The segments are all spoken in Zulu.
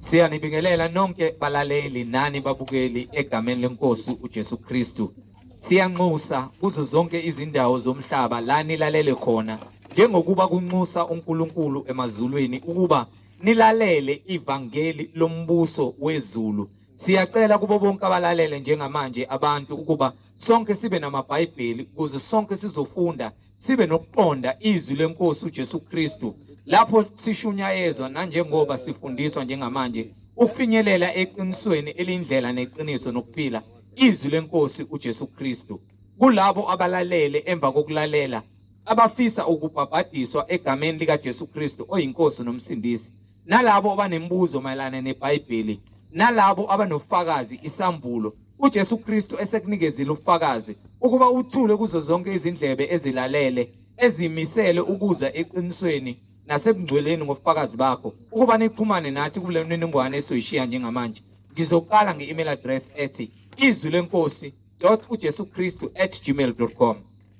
Siyanibingelela nonke balaleli nani babukeli egameni lenkosi uJesu Kristu. Siyanxusa kuzo zonke izindawo zomhlaba la nilalele khona njengokuba kunxusa uNkulunkulu emazulwini ukuba nilalele ivangeli lombuso wezulu. Siyacela kubo bonke abalalele njengamanje abantu ukuba sonke sibe namaBhayibheli ukuze sonke sizofunda sibe nokuqonda izwi lenkosi uJesu Kristu lapho sishunyayezwa nanjengoba sifundiswa njengamanje ukufinyelela eqinisweni elindlela neqiniso nokuphila izwi lenkosi uJesu Kristu kulabo abalalele emva kokulalela abafisa ukubhabhadiswa egameni likaJesu Kristu oyinkosi nomsindisi nalabo abanemibuzo mayelana neBhayibheli nalabo abanofakazi isambulo uJesu Kristu esekunikezile ubufakazi ukuba uthule kuzo zonke izindlebe ezilalele ezimisele ukuza eqinisweni nasebungcweleni ngobufakazi bakho ukuba nixhumane nathi kule mininingwane esoyishiya njengamanje. Ngizoqala nge-email address ethi izwi lenkosi dot ujesu kristu at gmail dot com,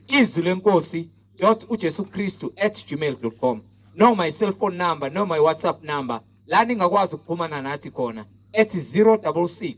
izwi lenkosi dot ujesu kristu at gmail dot com, noma i-cellphone number noma i-WhatsApp number la ningakwazi ukuxhumana nathi khona ethi 066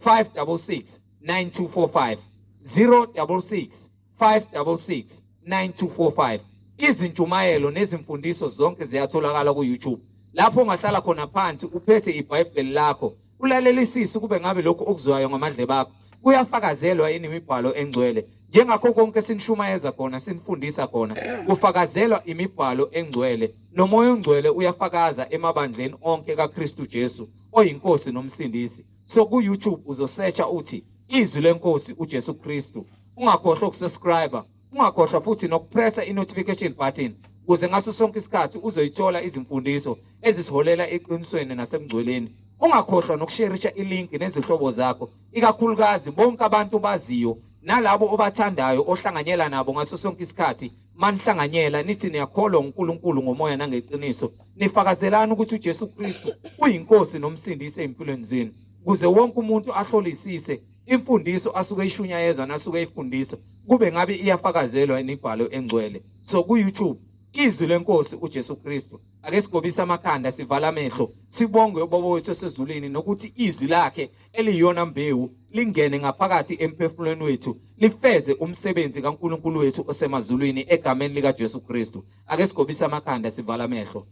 566 9245, 066 566 9245. Izintshumayelo nezimfundiso zonke ziyatholakala ku-YouTube lapho ungahlala khona phansi uphethe iBhayibheli lakho ulalelisise kube ngabe lokhu okuzwayo ngamadlebe akho kuyafakazelwa yini imibhalo engcwele. Njengakho konke sinishumayeza khona sinifundisa khona kufakazelwa imibhalo engcwele, nomoya ongcwele uyafakaza emabandleni onke kaKristu Jesu oyinkosi nomsindisi. So ku-YouTube uzosearcha uthi izwi lenkosi uJesu Kristu. Ungakhohlwa ukusubscribe, ungakhohlwa futhi nokupressa i-notification button ukuze ngaso sonke isikhathi uzoyithola izimfundiso ezisiholela eqinisweni nasebungcweleni. Ungakhohlwa nokusherisha ilink nezihlobo zakho, ikakhulukazi bonke abantu baziyo nalabo obathandayo ohlanganyela nabo ngaso sonke isikhathi. Manihlanganyela nithi niyakholwa uNkulunkulu ngomoya nangeqiniso, nifakazelana ukuthi uJesu Kristu uyinkosi nomsindisi ezimpilweni zenu, ukuze wonke umuntu ahlolisise imfundiso asuke ishunyayezwa nasuke ifundiswa kube ngabe iyafakazelwa imibhalo engcwele. So ku-YouTube izwi lenkosi uJesu Kristu. Ake sigobise amakhanda sivala amehlo sibonge ubaba wethu osezulwini nokuthi izwi lakhe eliyona mbewu lingene ngaphakathi emphefumulweni wethu lifeze umsebenzi kaNkulunkulu wethu osemazulwini egameni likaJesu Kristu. Ake sigobise amakhanda sivala amehlo.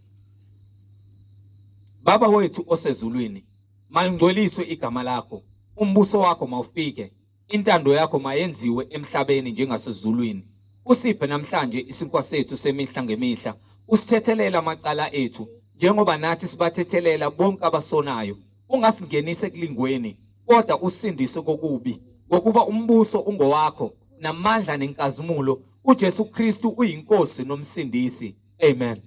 Baba wethu osezulwini, malingcweliswe igama lakho, umbuso wakho mawufike, intando yakho mayenziwe emhlabeni njengasezulwini. Usiphe namhlanje isinkwa sethu semihla ngemihla, usithethelele amacala ethu njengoba nathi sibathethelela bonke abasonayo. Ungasingenisi ekulingweni, kodwa usindise kokubi, ngokuba umbuso ungowakho namandla nenkazimulo, uJesu Kristu uyinkosi nomsindisi. Amen.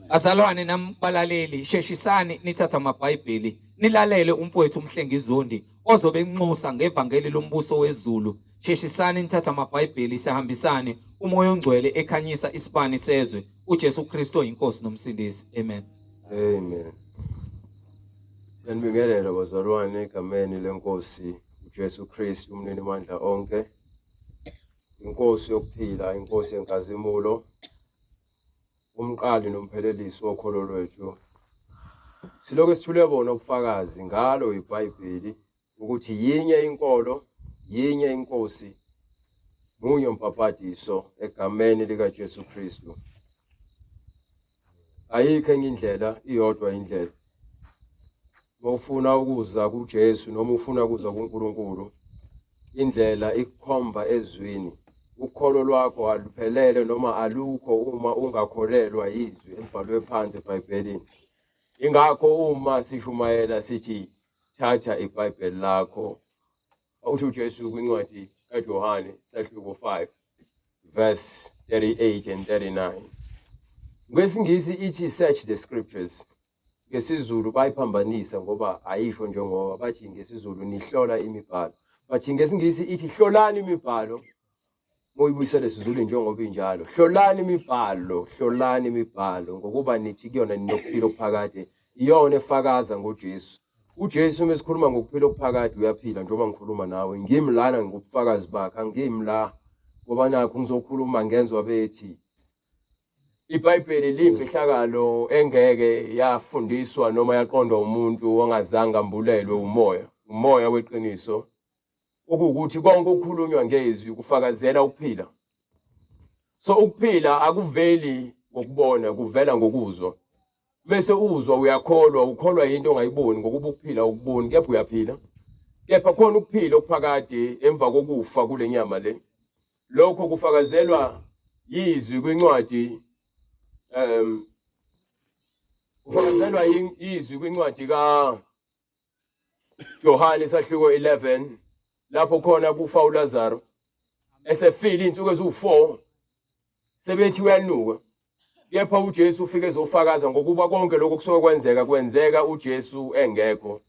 Azalwane nambalaleli, sheshisani nithatha amaBhayibheli nilalele umfowethu uMhlengi Zondi ozobe enxusa ngevangeli lombuso wezulu. Sheshisani nithatha amaBhayibheli sihambisane umoya ongcwele ekhanyisa isibani sezwe, uJesu Kristu oyinkosi nomsindisi. Amen. Amen. Siyanibingelela bazalwane egameni lenkosi uJesu Kristu umninimandla onke. Inkosi yokuphila, inkosi yenkazimulo, umqali nomphelelisi wokholo lwethu. Silokhu sithule bona ubufakazi ngalo iBhayibheli ukuthi yinye inkolo, yinye inkosi, munye umbhabhadiso egameni likaJesu Kristu. Ayikho enye indlela, iyodwa indlela. Uma ufuna ukuza kuJesu noma ufuna ukuza kuNkulunkulu, indlela ikukhomba ezwini. Ukholo lwakho aluphelele noma alukho uma ungakholelwa yizwi elibhalwe phansi eBhayibhelini. Ingakho uma sishumayela sithi thatha iBhayibheli lakho. Usho uJesu kwincwadi kaJohane sahluko 5 verse 38 and 39. NgesiNgisi ithi search the scriptures. NgesiZulu bayiphambanisa ngoba ayisho njengoba bathi ngesiZulu nihlola imibhalo. Bathi ngesiNgisi ithi hlolani imibhalo. Moyibuyisele esiZulwini njengoba injalo. Hlolani imibhalo, hlolani imibhalo ngokuba nithi kuyona ninokuphila okuphakade. Iyona efakaza ngoJesu. UJesu uma esikhuluma ngokuphila okuphakade uyaphila njengoba ngikhuluma nawe. Ngimi lana ngobufakazi bakhe, angimi la ngoba nakho ngizokhuluma ngenzwa bethi. IBhayibheli liyimfihlakalo engeke yafundiswa noma yaqondwa umuntu ongazange ambulelwe umoya, umoya weqiniso, okuwukuthi konke okukhulunywa ngezwi kufakazela ukuphila. So ukuphila akuveli ngokubona, kuvela ngokuzwa. Bese uzwa uyakholwa, ukholwa yinto ongayiboni ngokuba ukuphila ukuboni kepha uyaphila. Kepha khona ukuphila okuphakade emva kokufa kule nyama le. Lokho kufakazelwa yizwi kwincwadi kufakazelwa yizwi kwincwadi ka Johane isahluko 11 lapho khona kufa uLazaro esefile izinsuku eziwu4 sebethi uyanuka kepha uJesu ufike ezofakaza ngokuba konke lokho kusuke kwenzeka kwenzeka uJesu engekho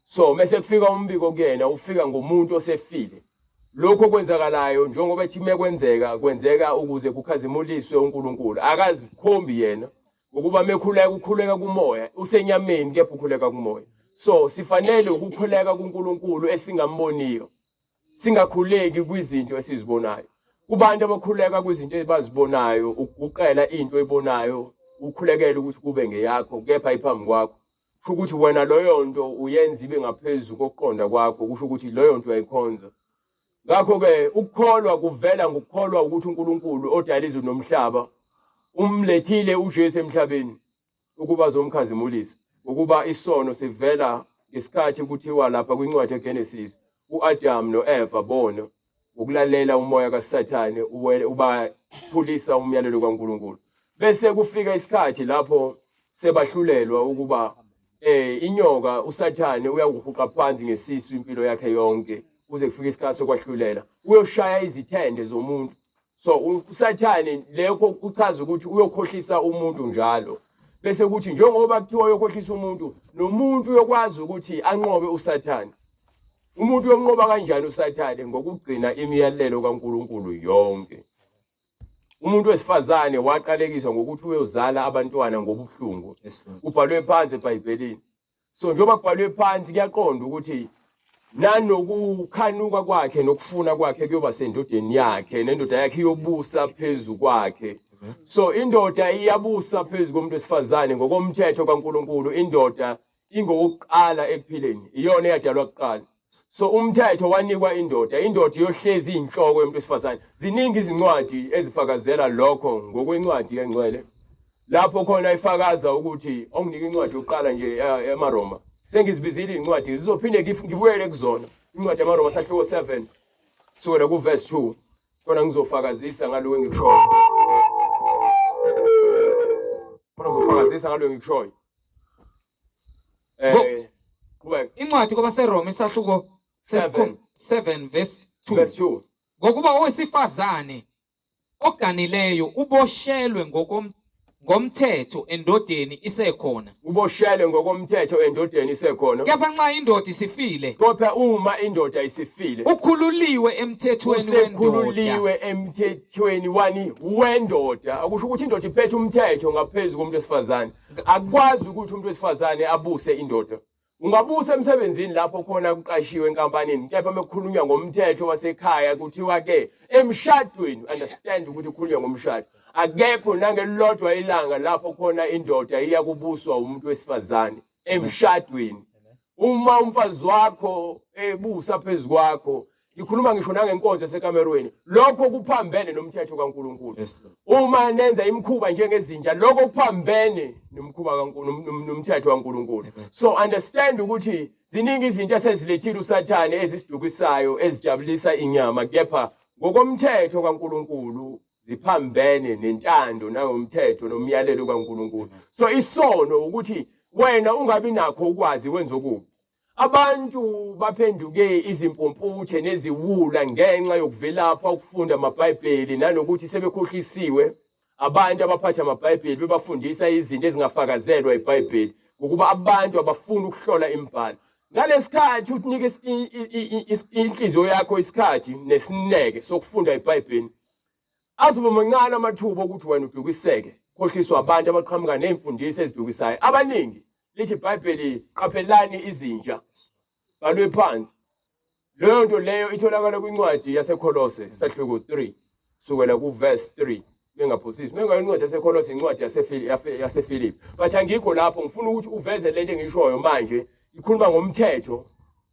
so mese kufika umbiko kuyena ufika ngomuntu osefile Lokho okwenzakalayo njengoba ethi mekwenzeka kwenzeka ukuze kukhazimuliswe uNkulunkulu. Akazikhombi yena ngokuba mekhuleka ukhuleka kumoya, usenyameni kepha ukhuleka kumoya. So sifanele ukukhuleka kuNkulunkulu esingamboniyo. Singakhuleki kwizinto esizibonayo. Kubantu abakhuleka kwizinto abazibonayo, ukuguqela into oyibonayo, ukhulekele ukuthi kube ngeyakho kepha iphambi kwakho. Kusho ukuthi wena leyo nto uyenza ibe ngaphezu kokuqonda kwakho, kusho ukuthi leyo nto uyayikhonza. Ngakho-ke ukukholwa kuvela ngokukholwa ukuthi uNkulunkulu odala izulu nomhlaba umlethile uJesu emhlabeni ukuba azomkhazimulisa, ngokuba isono sivela ngesikhathi kuthiwa lapha kwincwadi yeGenesis u-Adamu no-Eva bona ngokulalela umoya kaSathane ubaphulisa umyalelo kaNkulunkulu. Bese kufika isikhathi lapho sebahlulelwa ukuba inyoka uSathane uyakuhuqa phansi ngesisu impilo yakhe yonke kuze kufike isikhathi sokwahlulela uyoshaya izithende zomuntu so uSathane lekho kuchaza ukuthi uyokhohlisa umuntu njalo bese kuthi njengoba kuthiwa uyokhohlisa umuntu nomuntu uyokwazi ukuthi anqobe uSathane umuntu uyomnqoba kanjani uSathane ngokugcina imiyalelo kaNkulunkulu yonke Umuntu wesifazane waqalekiswa ngokuthi uyozala abantwana ngobuhlungu. Kubhalwe phansi eBhayibhelini. So njengoba kubhalwe phansi kuyaqonda ukuthi nanokukhanuka kwakhe nokufuna kwakhe kuyoba sendodeni yakhe nendoda yakhe iyobusa phezu kwakhe. So indoda iyabusa phezu komuntu wesifazane ngokomthetho kaNkulunkulu indoda ingowokuqala ekuphileni iyona eyadalwa kuqala. So umthetho wanikwa indoda, indoda iyohlezi iyinhloko yomuntu wesifazane. Ziningi izincwadi ezifakazela lokho ngokwencwadi engcwele. Lapho khona ifakaza ukuthi onginika incwadi yokuqala nje yamaRoma. Sengizibizile izincwadi zizophinde ngibuyele kuzona. Incwadi yamaRoma sahluko 7 kusukela kuverse 2 khona ngizofakazisa ngaloko engikushoyo. Khona ngizofakazisa ngaloko engikushoyo. Qhubeka. Incwadi kwabaseRoma isahluko sesikhum 7 verse 2. Verse 2. Ngokuba owesifazane oganileyo uboshelwe ngokom ngomthetho endodeni isekhona. Uboshelwe ngokomthetho endodeni isekhona. Kepha nxa indoda isifile. Kodwa uma indoda isifile. Ukhululiwe emthethweni wendoda. Usekhululiwe emthethweni wani wendoda. Akusho ukuthi indoda iphethe umthetho ngaphezu komuntu wesifazane. Akukwazi ukuthi umuntu wesifazane abuse indoda. Ungabusa emsebenzini lapho khona kuqashiwe enkampanini, kepha uma kukhulunywa ngomthetho wasekhaya kuthiwa ke emshadweni, understand ukuthi kukhulunywa ngomshado. Akekho nangelilodwa ilanga lapho khona indoda iya kubuswa umuntu wesifazane emshadweni. Uma umfazi wakho ebusa phezu kwakho, ngikhuluma ngisho nangenkonzo esekamerweni, lokho kuphambene nomthetho kaNkulunkulu. Uma nenza imikhuba njengezinja, lokho kuphambene nomkhuba kaNkulunkulu, nomthetho kaNkulunkulu. So understand ukuthi ziningi izinto esezilethile uSathane ezisidukisayo, ezijabulisa inyama, kepha ngokomthetho kaNkulunkulu ziphambene nentando nangomthetho nomyalelo kaNkulunkulu. So isono ukuthi wena ungabi nakho ukwazi wenza okubi. Abantu baphenduke izimpumputhe neziwula ngenxa yokuvilapha ukufunda amaBhayibheli nanokuthi sebekhohlisiwe abantu abaphatha amaBhayibheli bebafundisa izinto ezingafakazelwa iBhayibheli ngokuba abantu abafuni ukuhlola imibhalo. Ngalesikhathi ukunike inhliziyo yakho isikhathi nesineke sokufunda iBhayibheli azoba mancane amathuba okuthi wena udukiseke khohliswa abantu abaqhamuka nezimfundiso ezidukisayo abaningi lithi iBhayibheli qaphelani izinja balwe phansi leyo nto leyo itholakala kwincwadi yaseKholose sahluko 3 sukela kuverse 3. Bengaphosisi. Mengayo incwadi yaseKolose incwadi yaseFilipi. But angikho lapho ngifuna ukuthi uveze lento engishoyo manje ikhuluma ngomthetho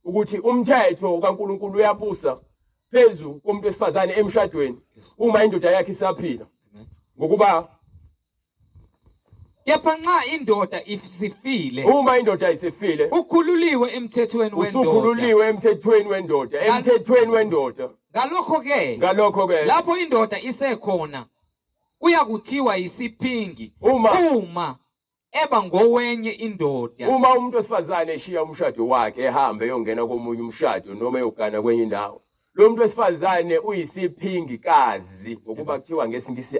ukuthi umthetho kaNkuluNkulu uyabusa phezu komuntu wesifazane emshadweni uma indoda yakhe isaphila. Ngokuba Kepha nxa indoda isifile, uma indoda isifile, ukhululiwe emthethweni wendoda. Usukhululiwe emthethweni wendoda, emthethweni wendoda. Ngalokho-ke, ngalokho-ke lapho indoda isekhona kuyakuthiwa yisiphingi uma eba ngowenye indoda. Uma umuntu wesifazane eshiya umshado wakhe ehambe eyongena komunye umshado noma eyogana kwenye indawo, lo muntu wesifazane uyisiphingikazi ngokuba kuthiwa ngesiNgisi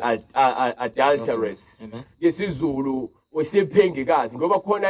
adulteress, ngesiZulu usiphingikazi ngoba khona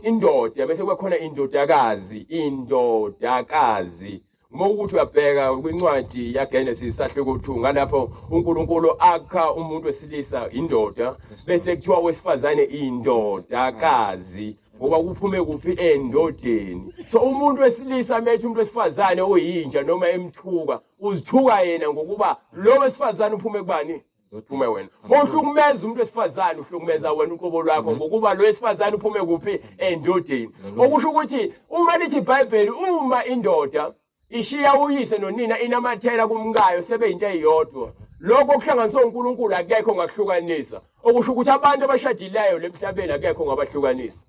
indoda bese kuba khona indodakazi, indodakazi. Uma ukuthi uyabheka kwincwadi yaGenesis sahluko 2 ngalapho uNkulunkulu akha umuntu wesilisa indoda bese kuthiwa wesifazane indodakazi ngoba kuphume kuphi endodeni. So umuntu wesilisa methi umuntu wesifazane uyinja noma emthuka uzithuka yena ngokuba lo wesifazane uphume kubani? Uphume wena. Uhlukumeza umuntu wesifazane uhlukumeza wena uqobo lwakho ngokuba lo wesifazane uphume kuphi endodeni. Okusho ukuthi uma lithi iBhayibheli uma indoda ishiya uyise nonina inamathela kumkayo sebeyinto eyodwa. Lokho okuhlanganiswe uNkulunkulu akekho ongakuhlukanisa. Okusho ukuthi abantu abashadileyo lemhlabeni akekho ongabahlukanisa.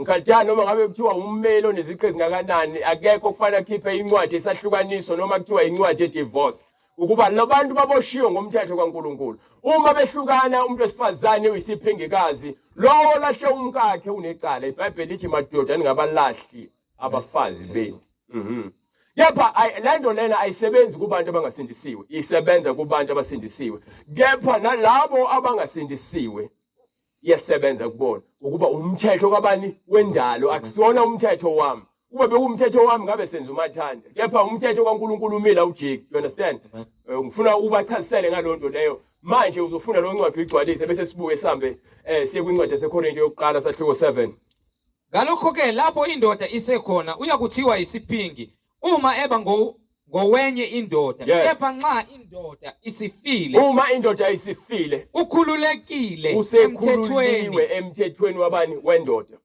Ngikhathala noma ngabe kuthiwa ummeli oneziqu ezingakanani akekho kufanele akhiphe incwadi esahlukaniso noma kuthiwa incwadi ye-divorce ukuba labantu baboshiwe ngomthetho kaNkulunkulu. Uma behlukana umuntu wesifazane uyisiphingikazi, lowo olahle umkakhe unecala. IBhayibheli lithi madoda ningabalahli abafazi benu. Kepha le nto lena ayisebenzi kubantu abangasindisiwe, isebenza kubantu abasindisiwe. Kepha nalabo abangasindisiwe iyasebenza kubona ukuba umthetho kabani wendalo akusiwona umthetho wami kube bekuwumthetho wami ngabe senza umathanda kepha umthetho kaNkulunkulu umile awujiki you understand ngifuna ubachazisele ngaleyo nto leyo manje uzofunda lo ncwadi uyigcwalise bese sibuye sihambe siye kwincwadi yaseKorinte yokuqala sahluko 7. Ngalokho-ke lapho indoda isekhona uyakuthiwa isiphingi uma eba ngowenye indoda. Kepha nxa indoda isifile, uma indoda isifile, ukhululekile usekhululiwe emthethweni wabani wendoda,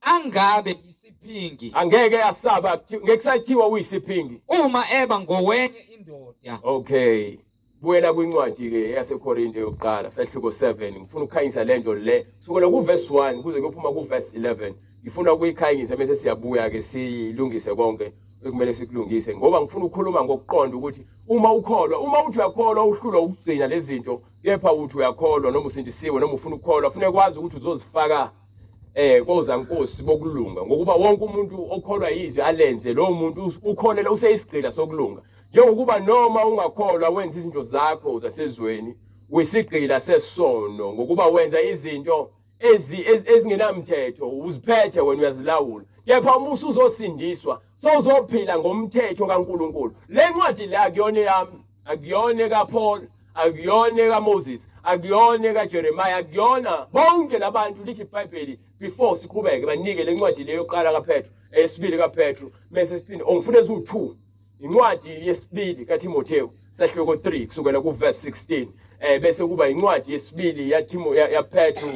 angabe yisiphingi, angeke asaba, ngeke kusathiwa uyisiphingi uma eba ngowenye indoda. Okay, buyela kwincwadi ke yaseKorinte yokuqala sahluko 7 ngifuna ukukhanyisa lento le kusukela kuverse 1 kuze kuyophuma kuverse 11 ngifuna ukuyikhanyisa bese siyabuya ke silungise konke ekumele sikulungise ngoba ngifuna ukukhuluma ngokuqonda ukuthi uma ukholwa uma uthi uyakholwa uhlulwa ukugcina lezi zinto kepha uthi uyakholwa noma usindisiwe noma ufuna ukukholwa funeka kwazi ukuthi uzozifaka kozankosi bokulunga ngokuba wonke umuntu okholwa yizwi alenze lowo muntu ukholela useyisigqila sokulunga njengokuba noma ungakholwa wenza izinto zakho zasezweni uyisigqila sesono ngokuba wenza izinto ezingenamthetho uziphethe wena uyazilawula kepha uma usuzosindiswa sowuzophila ngomthetho kaNkulunkulu le ncwadi le akuyona yami akuyona kaPaul akuyona kaMoses akuyona kaJeremiah akuyona bonke labantu lithi iBhayibheli before siqhubeke banike le ncwadi le yokuqala kaPetru eyesibili kaPetru bese siphinde ongifuna eziwu2 incwadi yesibili kaTimotheo sahluko 3 kusukela kuverse 16 bese kuba incwadi yesibili ya Timo ya Petru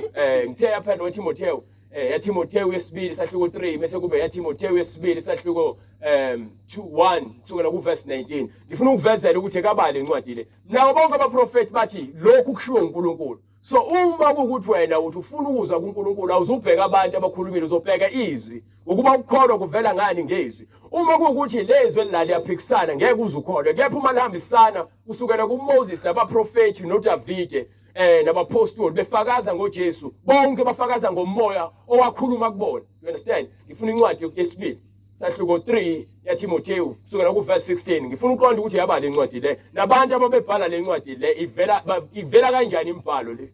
ngithe ya Petru weTimotheo ya Timotheo yesibili sahluko 3 bese kube ya Timotheo yesibili sahluko 2 1 kusukela kuverse 19 ngifuna ukuvezela ukuthi ekabale incwadi le nabo bonke abaprofeti bathi lokhu kushiwo uNkulunkulu. So uma kuwukuthi wena uthi ufuna ukuzwa kuNkulunkulu awuzubheka abantu abakhulumile uzobheka izwi ukuba ukukholwa kuvela ngani ngezwi. Uma kuwukuthi lezwi elila liyaphikisana ngeke uze ukholwe kepha uma lihambisana kusukela kuMoses nabaprofethi noDavide nabapostoli befakaza ngoJesu bonke bafakaza ngomoya owakhuluma kubona. You understand? Ngifuna incwadi yesibili sahluko 3 yaTimotheo kusukela kuverse 16 ngifuna uqonda ukuthi yaba le ncwadi le nabantu ababebhala le ncwadi le ivela kanjani imibhalo le.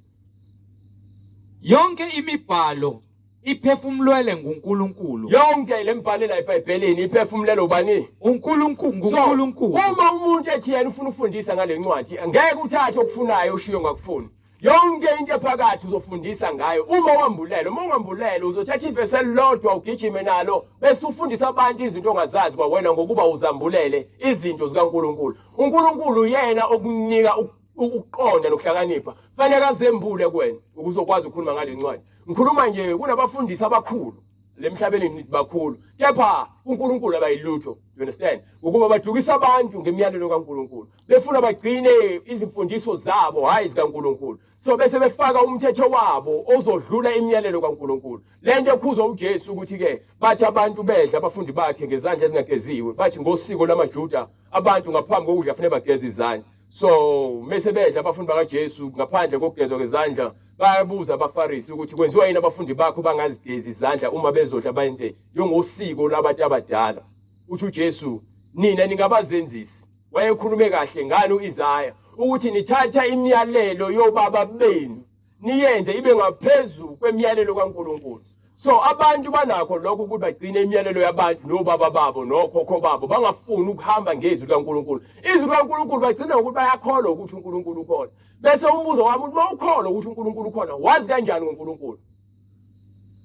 Yonke imibhalo iphefumulelwe nguNkulunkulu. Yonke le mibhalo la eBhayibhelini iphefumulelwe ubani? UNkulunkulu, nguNkulunkulu. Uma umuntu ethi yena ufuna ukufundisa ngale ncwadi ngeke uthathe okufunayo ushiye ongakufuni. Yonke into ephakathi uzofundisa ngayo uma wambulele. Uma ungambulele uzothatha ivesi elilodwa ugijime nalo bese ufundisa abantu izinto ongazazi kwawena ngokuba uzambulele izinto zikaNkulunkulu. uNkulunkulu uyena okunika Ukuqonda nokuhlakanipha fanele azembule kuwena ukuze ukwazi ukukhuluma ngale ncwadi. Ngikhuluma nje kunabafundisi abakhulu lemhlabeni, nithi bakhulu, kepha uNkulunkulu abayilutho, you understand, ukuba badukisa abantu ngemiyalelo kaNkulunkulu, befuna bagcine izimfundiso zabo, hayi zikaNkulunkulu. So bese befaka umthetho wabo ozodlula imiyalelo kaNkulunkulu. Lento ekhuzwa uJesu ukuthi ke bathi abantu bedla abafundi bakhe ngezandla ezingageziwe, bathi ngosiko lamaJuda abantu ngaphambi kokudla kufanele bageze izandla. So mese bedla abafundi bakaJesu ngaphandle kokugezwa kwezandla, bayabuza abaFarisi ukuthi kwenziwa yini abafundi bakho bangazigezi izandla uma bezodla, bayenze njengosiko labantu abadala. Uthi uJesu, nina ningabazenzisi. Wayekhulume kahle ngani uIsaya ukuthi nithatha imiyalelo yobaba benu niyenze ibe ngaphezu kwemiyalelo kaNkulunkulu. So abantu banakho lokho ukuthi bagcine imiyalelo yabantu nobaba babo nokhokho babo, bangafuni ukuhamba ngezwi likaNkulunkulu. Izwi likaNkulunkulu bagcina ngokuthi bayakholwa ukuthi uNkulunkulu ukhona. Bese umbuzo wami uthi, uma ukholwa ukuthi uNkulunkulu ukhona, wazi kanjani ngoNkulunkulu?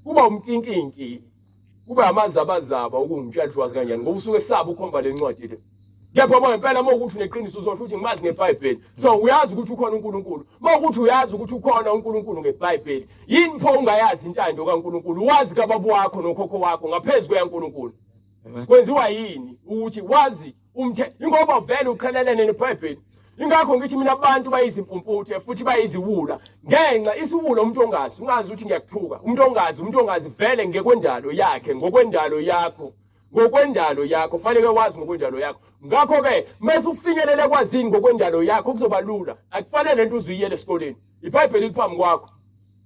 Kuba umkinkinki, kuba amazabazaba ukungitshela ukuthi wazi kanjani, ngoba usuke esaba ukhomba le ncwadi le. Kepha uma ngempela uma ukuthi uneqiniso uzosho ukuthi ngimazi ngeBhayibheli. So uyazi ukuthi ukhona uNkulunkulu. Uma ukuthi uyazi ukuthi ukhona uNkulunkulu ngeBhayibheli, yini pho ungayazi intando kaNkulunkulu? Wazi kababa wakho nokhokho wakho ngaphezu kweyaNkulunkulu. Kwenziwa yini ukuthi wazi umthetho? Ingoba vele uqhelelene neBhayibheli. Ingakho ngithi mina abantu bayizimpumputhe futhi bayiziwula. Ngenxa isiwula umuntu ongazi, ungazi ukuthi ngiyakuthuka. Umuntu ongazi, umuntu ongazi vele ngekwendalo yakhe, ngokwendalo yakho. Ngokwendalo yakho fanele wazi ngokwendalo yakho. Ngakho-ke mese ufinyelele kwazini ngokwendalo yakho kuzoba lula. Akufanele lento uzuyiyele esikoleni, iBhayibheli liphambi kwakho.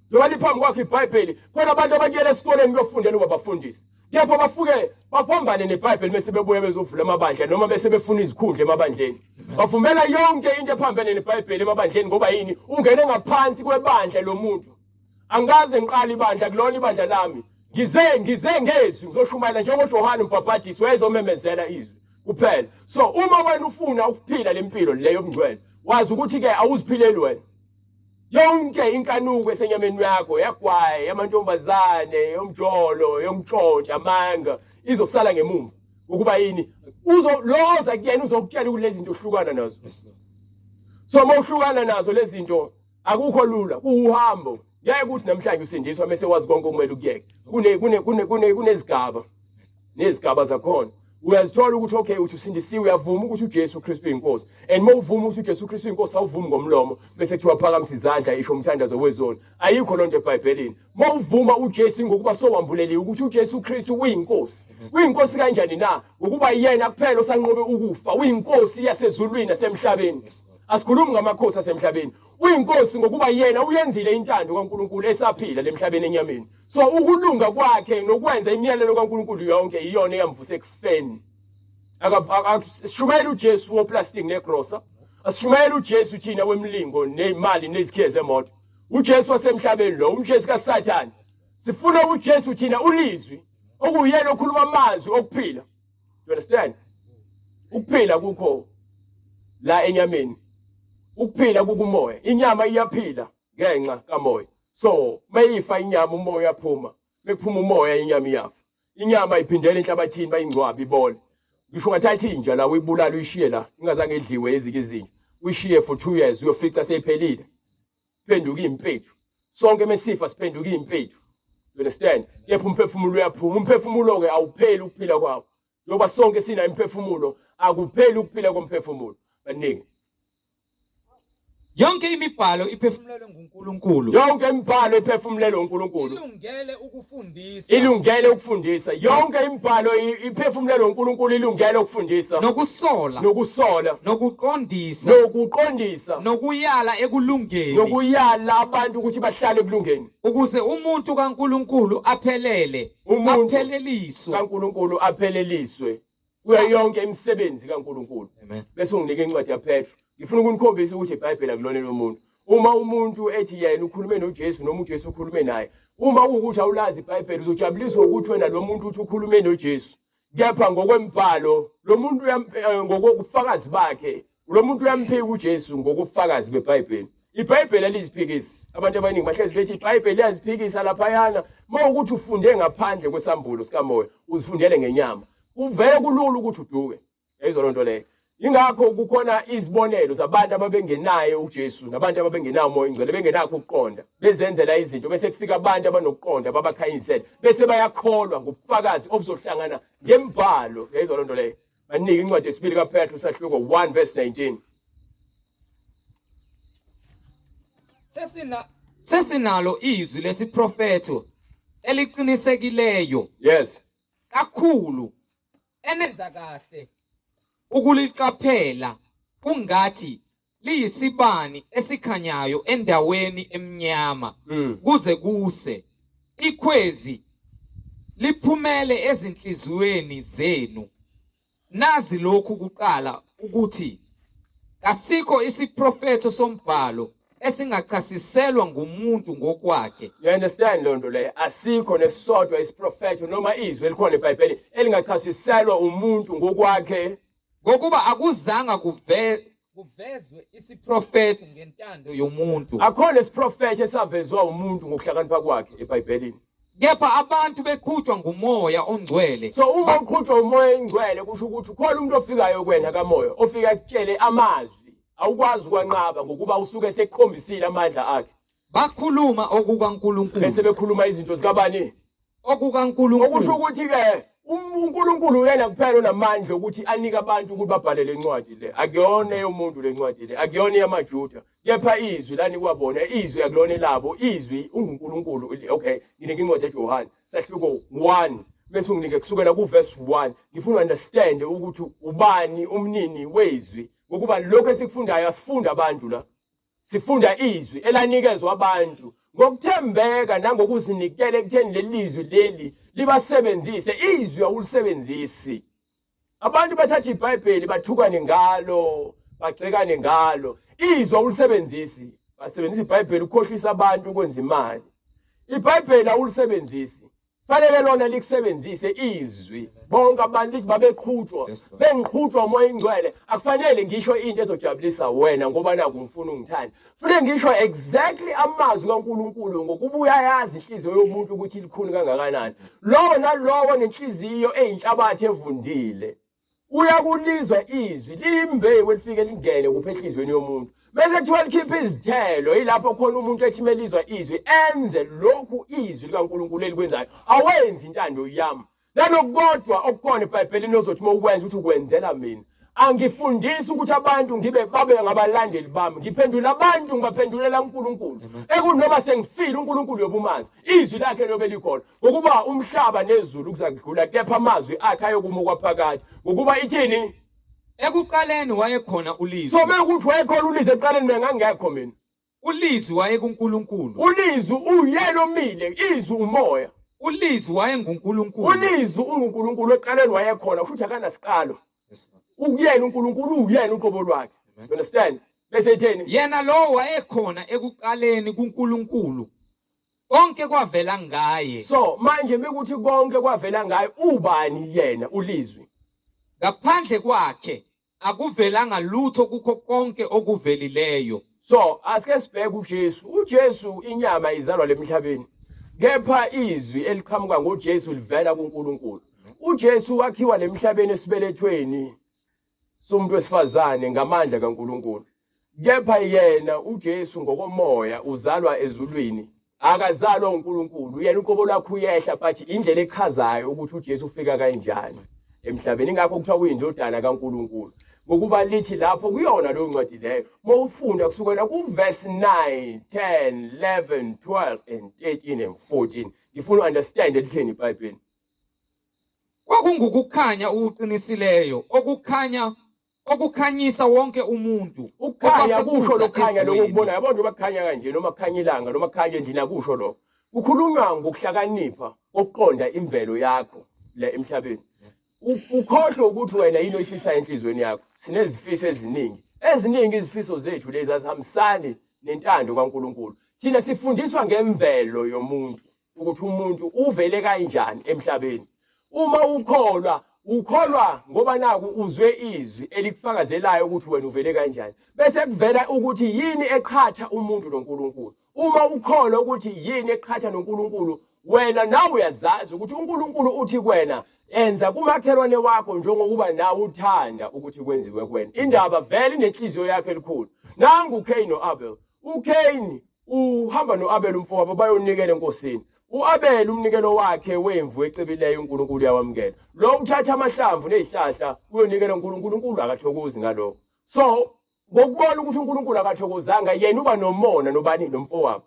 Njengoba liphambi kwakho iBhayibheli, khona abantu abakuyela esikoleni kuyofundela ukuba bafundisi, kepha bafuke baphambane neBhayibheli bese bebuya bezovula amabandla noma bese befuna izikhundla emabandleni. Bavumela yonke into ephambene neBhayibheli emabandleni. Ngoba yini? Ungene ngaphansi kwebandla lomuntu. Angikaze ngiqale ibandla, kulona ibandla lami. Ngize ngezwi, ngizoshumayela njengoJohane umbhabhadisi wayezomemezela izwi kuphela. So uma wena ufuna ukuphila lempilo le yobungcwele, wazi ukuthi ke awuziphileli wena. Yonke inkanuko esenyameni yakho, yagwayi, yamantombazane, yomjolo, yomtshontsha, amanga, izosala ngemumva. Ukuba yini? Uzo lo oza kuyena uzokutshela ukuthi lezi zinto uhlukana nazo. So uma uhlukana nazo lezi zinto, akukho lula, kuwuhambo. Ngeke ukuthi namhlanje usindiswa mase wazi konke okumele ukuyeke. Kune kune kune kune kunezigaba nezigaba zakhona. Uyazithola ukuthi okay, uthi usindisiwe, uyavuma ukuthi uJesu Kristu uyinkosi. And uma uvuma ukuthi uJesu Kristu uyinkosi, awuvumi ngomlomo bese kuthiwa phakamisa izandla, isho umthandazo wezoni. Ayikho lonto eBhayibhelini. Uma uvuma uJesu ngokuba sowambuleliwe ukuthi uJesu Kristu uyinkosi. Uyinkosi kanjani na? Ngokuba yena kuphela osanqobe ukufa, uyinkosi yasezulwini nasemhlabeni. Asikhulumi ngamakhosi asemhlabeni. Uyinkosi ngokuba yena uyenzile intando kaNkulunkulu esaphila lemhlabeni enyameni. So ukulunga kwakhe nokwenza imiyalelo kaNkulunkulu yonke iyona eyamvusa ekufeni. Asishumayela uJesu woplastic negrosa. Asishumayela uJesu thina wemlingo nezimali nezikhiye zemoto. uJesu wasemhlabeni lo, umJesu kaSathane. Sifuna uJesu thina ulizwi, okuyena okhuluma amazwi okuphila. You understand? Ukuphila kukho la enyameni. Ukuphila kukumoya. Inyama iyaphila ngenxa kamoya. So mayifa inyama, umoya uyaphuma. Bekuphuma umoya, inyama iyafa. Inyama iphindela enhlabathini, bayingcwabe ibole. Ngisho ungathatha inja la uyibulala uyishiye la ingazange idliwe ezike izinja. Uyishiye for 2 years, uyofica seyiphelile. Phenduka impethu. Sonke mesifa siphenduka impethu. You understand? Kepha umphefumulo uyaphuma. Umphefumulo ke awupheli ukuphila kwawo. Njengoba sonke sina imiphefumulo, akupheli ukuphila komphefumulo. Baningi. Yonke imibhalo iphefumulelwe nguNkulunkulu. Yonke imibhalo iphefumulelwe uNkulunkulu. Ilungele ukufundisa. Ilungele ukufundisa. Yonke imibhalo iphefumulelwe uNkulunkulu, ilungele ukufundisa. Nokusola. Nokusola. Nokuqondisa. Nokuqondisa. Nokuyala ekulungeni. Nokuyala abantu ukuthi bahlale ekulungeni. Ukuze umuntu kaNkulunkulu aphelele. Umuntu apheleliswe. kaNkulunkulu apheleliswe kuyo yonke imisebenzi kaNkulunkulu. Bese unginika incwadi yaPetru. Ngifuna ukunikhombisa ukuthi iBhayibheli akulona lomuntu. Uma umuntu ethi yena ukhulume noJesu noma uJesu ukhulume naye, uma kuwukuthi awulazi iBhayibheli, uzojabuliswa ukuthi wena lo muntu uthi ukhulume noJesu. Kepha ngokwembhalo lo muntu ngokobufakazi bakhe, lo muntu uyamphika uJesu ngokobufakazi beBhayibheli. IBhayibheli aliziphikisi. Abantu abaningi bahlezi bethi iBhayibheli liyaziphikisa laphayana. Uma ukuthi ufunde ngaphandle kwesambulo sikamoya, uzifundele ngenyama, kuvele kulula ukuthi uduke. Yayizwa loo nto leyo. Ingakho kukhona izibonelo zabantu ababengenaye uJesu nabantu ababengenawo uMoya oNgcwele, bengenakho ukuqonda, bezenzela izinto, bese kufika abantu abanokuqonda babakhanyisele, bese bayakholwa ngobufakazi obuzohlangana ngembhalo. Yayizwa loo nto leyo? Banike incwadi yesibili kaPetru sahluko 1 verse 19. Sesina sesinalo izwi lesiprofetho eliqinisekileyo. Yes. Kakhulu enenza kahle ukuliqaphela kungathi liyisibani esikhanyayo endaweni emnyama kuze kuse ikhwezi liphumele ezinhliziyweni zenu nazi lokhu kuqala ukuthi kasikho isiprofetho sombhalo esingachasiselwa ngumuntu ngokwakhe. You understand loo nto leyo? Asikho nesisodwa isiprofetho noma izwi elikhona eBhayibhelini elingachasiselwa umuntu ngokwakhe. Ngokuba akuzanga kuve kuvezwe isiprofetho ngentando yomuntu. Akhona isiprofetho esavezwa umuntu ngokuhlakanipha kwakhe eBhayibhelini. Kepha abantu beqhutshwa nguMoya oNgcwele. So uma uqhutshwa uMoya oNgcwele kusho ukuthi ukhona umuntu ofikayo kuwena kamoya ofika akutshele amazwi awukwazi ukwanqaba ngokuba usuke esekukhombisile amandla akhe. Bakhuluma okukaNkulunkulu. Bese bekhuluma izinto zikabani? OkukaNkulunkulu. Okusho ukuthi-ke uNkulunkulu uyena kuphela onamandla ukuthi anike abantu ukuthi babhale le ncwadi le. Akuyona eyomuntu le ncwadi le, akuyona eyamaJuda. Kepha izwi lanikwa bona, izwi akulona elabo, izwi unguNkulunkulu. Okay, nginike incwadi eJohane, sahluko 1 bese unginike kusukela kuverse 1. Ngifuna understand ukuthi ubani umnini wezwi ngokuba lokho esikufundayo asifundi abantu la. Sifunda izwi elanikezwa abantu ngokuthembeka nangokuzinikela ekutheni leli zwi leli libasebenzise. Izwi awulisebenzisi. Abantu bathatha iBhayibheli bathukane ngalo, bagxekane ngalo. Izwi awulisebenzisi. Basebenzisa iBhayibheli ukukhohlisa abantu ukwenza imali. IBhayibheli awulisebenzisi. Fanele lona likusebenzise izwi. Bonke abantu lithi babeqhutshwa, bengiqhutshwa uMoya ingcwele. Akufanele ngisho into ezojabulisa wena ngoba naku ngifuna ungithande. Fanele ngisho exactly amazwi kaNkuluNkulu ngokuba uyayazi inhliziyo yomuntu ukuthi ilikhuni kangakanani. Lowo nalowo nenhliziyo eyinhlabathi evundile. Uyakulizwa izwi liyimbewu elifike lingene kuphi enhliziyweni yomuntu. Bese kuthiwa likhipha izithelo, yilapho khona umuntu ethi melizwa izwi enze lokhu izwi likaNkulunkulu elikwenzayo. Awenzi intando yami. Nalokukodwa okukhona eBhayibhelini ozothi uma ukwenza ukuthi ukwenzela mina. Angifundisi ukuthi abantu ngibe babe ngabalandeli bami. Ngiphendula abantu ngibaphendulela uNkulunkulu. Ekunoma sengifile uNkulunkulu uyobumazi. Izwi lakhe liyobe likhona. Ngokuba umhlaba nezulu kuzakudlula kepha amazwi akhe ayokuma okwaphakade. Ngokuba ithini? Ekuqaleni wayekhona uLizwi. So mekuthi wayekhona uLizwi ekuqaleni mina ngangekho mina. ULizwi wayekuNkulunkulu. ULizwi uyena omile, izwi umoya. ULizwi wayenguNkulunkulu. ULizwi unguNkulunkulu ekuqaleni wayekhona futhi akanasiqalo. Ukuyena uNkulunkulu uyena uqobo lwakhe. You understand? Bese itheni? Yena lowo wayekhona ekuqaleni kuNkulunkulu. Konke kwavela ngaye. So manje mekuthi konke kwavela ngaye ubani yena uLizwi? Ngaphandle kwakhe akuvelanga lutho kukho konke okuvelileyo. So asike sibheke uJesu. UJesu inyama izalwa lemhlabeni. Kepha izwi eliqhamuka ngoJesu livela kuNkulunkulu. UJesu wakhiwa lemhlabeni esibelethweni somuntu wesifazane ngamandla kaNkulunkulu. Kepha yena uJesu ngokomoya uzalwa ezulwini. Akazalwa uNkulunkulu, yena uqobo lwakhe uyehla but indlela echazayo ukuthi uJesu ufika kanjani emhlabeni. Ingakho kuthiwa uyindodana kaNkulunkulu. Ngokuba lithi lapho kuyona leyo ncwadi leyo, mawufunda kusukela ku-verse 9, 10, 11, 12 and 13 and 14. Ngifuna u-understand elitheni iBhayibheli. Kwakungukukhanya okuqinisileyo okukhanya okukhanyisa wonke umuntu. Ukukhanya kusho lokukhanya lokho okubona yabo njengoba kukhanya kanje noma kukhanya ilanga noma kukhanya endlini akusho lokho. Kukhulunywa ngokuhlakanipha kokuqonda imvelo yakho la emhlabeni. Ukhohlwe ukuthi wena yini oyifisayo enhliziyweni yakho. Sinezifiso eziningi. Eziningi izifiso zethu lezi azihambisani nentando kaNkulunkulu. Thina sifundiswa ngemvelo yomuntu ukuthi umuntu uvele kanjani emhlabeni. Uma ukholwa ukholwa ngoba naku uzwe izwi elikufakazelayo ukuthi wena uvele kanjani. Bese kuvela ukuthi yini eqhatha umuntu noNkulunkulu. Uma ukholwa ukuthi yini eqhatha noNkulunkulu, wena nawe uyazazi ukuthi uNkulunkulu uthi kuwena. Enza kumakhelwane wakho njengokuba nawe uthanda ukuthi kwenziwe kuwena. Indaba vele inenhliziyo yakhe elikhulu. Nangu uCain noAbel. UCain uhamba noAbel umfowabo bayonikela enkosini. UAbel umnikelo wakhe wemvu ecebileyo uNkulunkulu uyawamukela. Lo uthatha amahlamvu nezihlahla uyonikela uNkulunkulu, uNkulunkulu akathokozi ngalokho. So ngokubona ukuthi uNkulunkulu akathokozanga yena uba nomona nobani nomfowabo.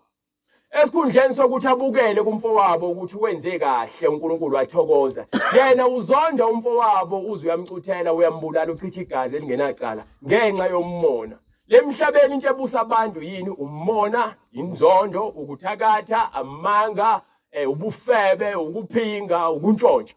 Esikhundleni sokuthi abukele kumfowabo ukuthi wenze kahle uNkulunkulu wathokoza, yena uzonda umfowabo uze uyamcuthela uyambulala uchitha igazi elingenacala ngenxa yomona. Lemhlabeni into ebusa abantu yini? Umona, inzondo, ukuthakatha, amanga, ubufebe, ukuphinga, ukuntshontsha.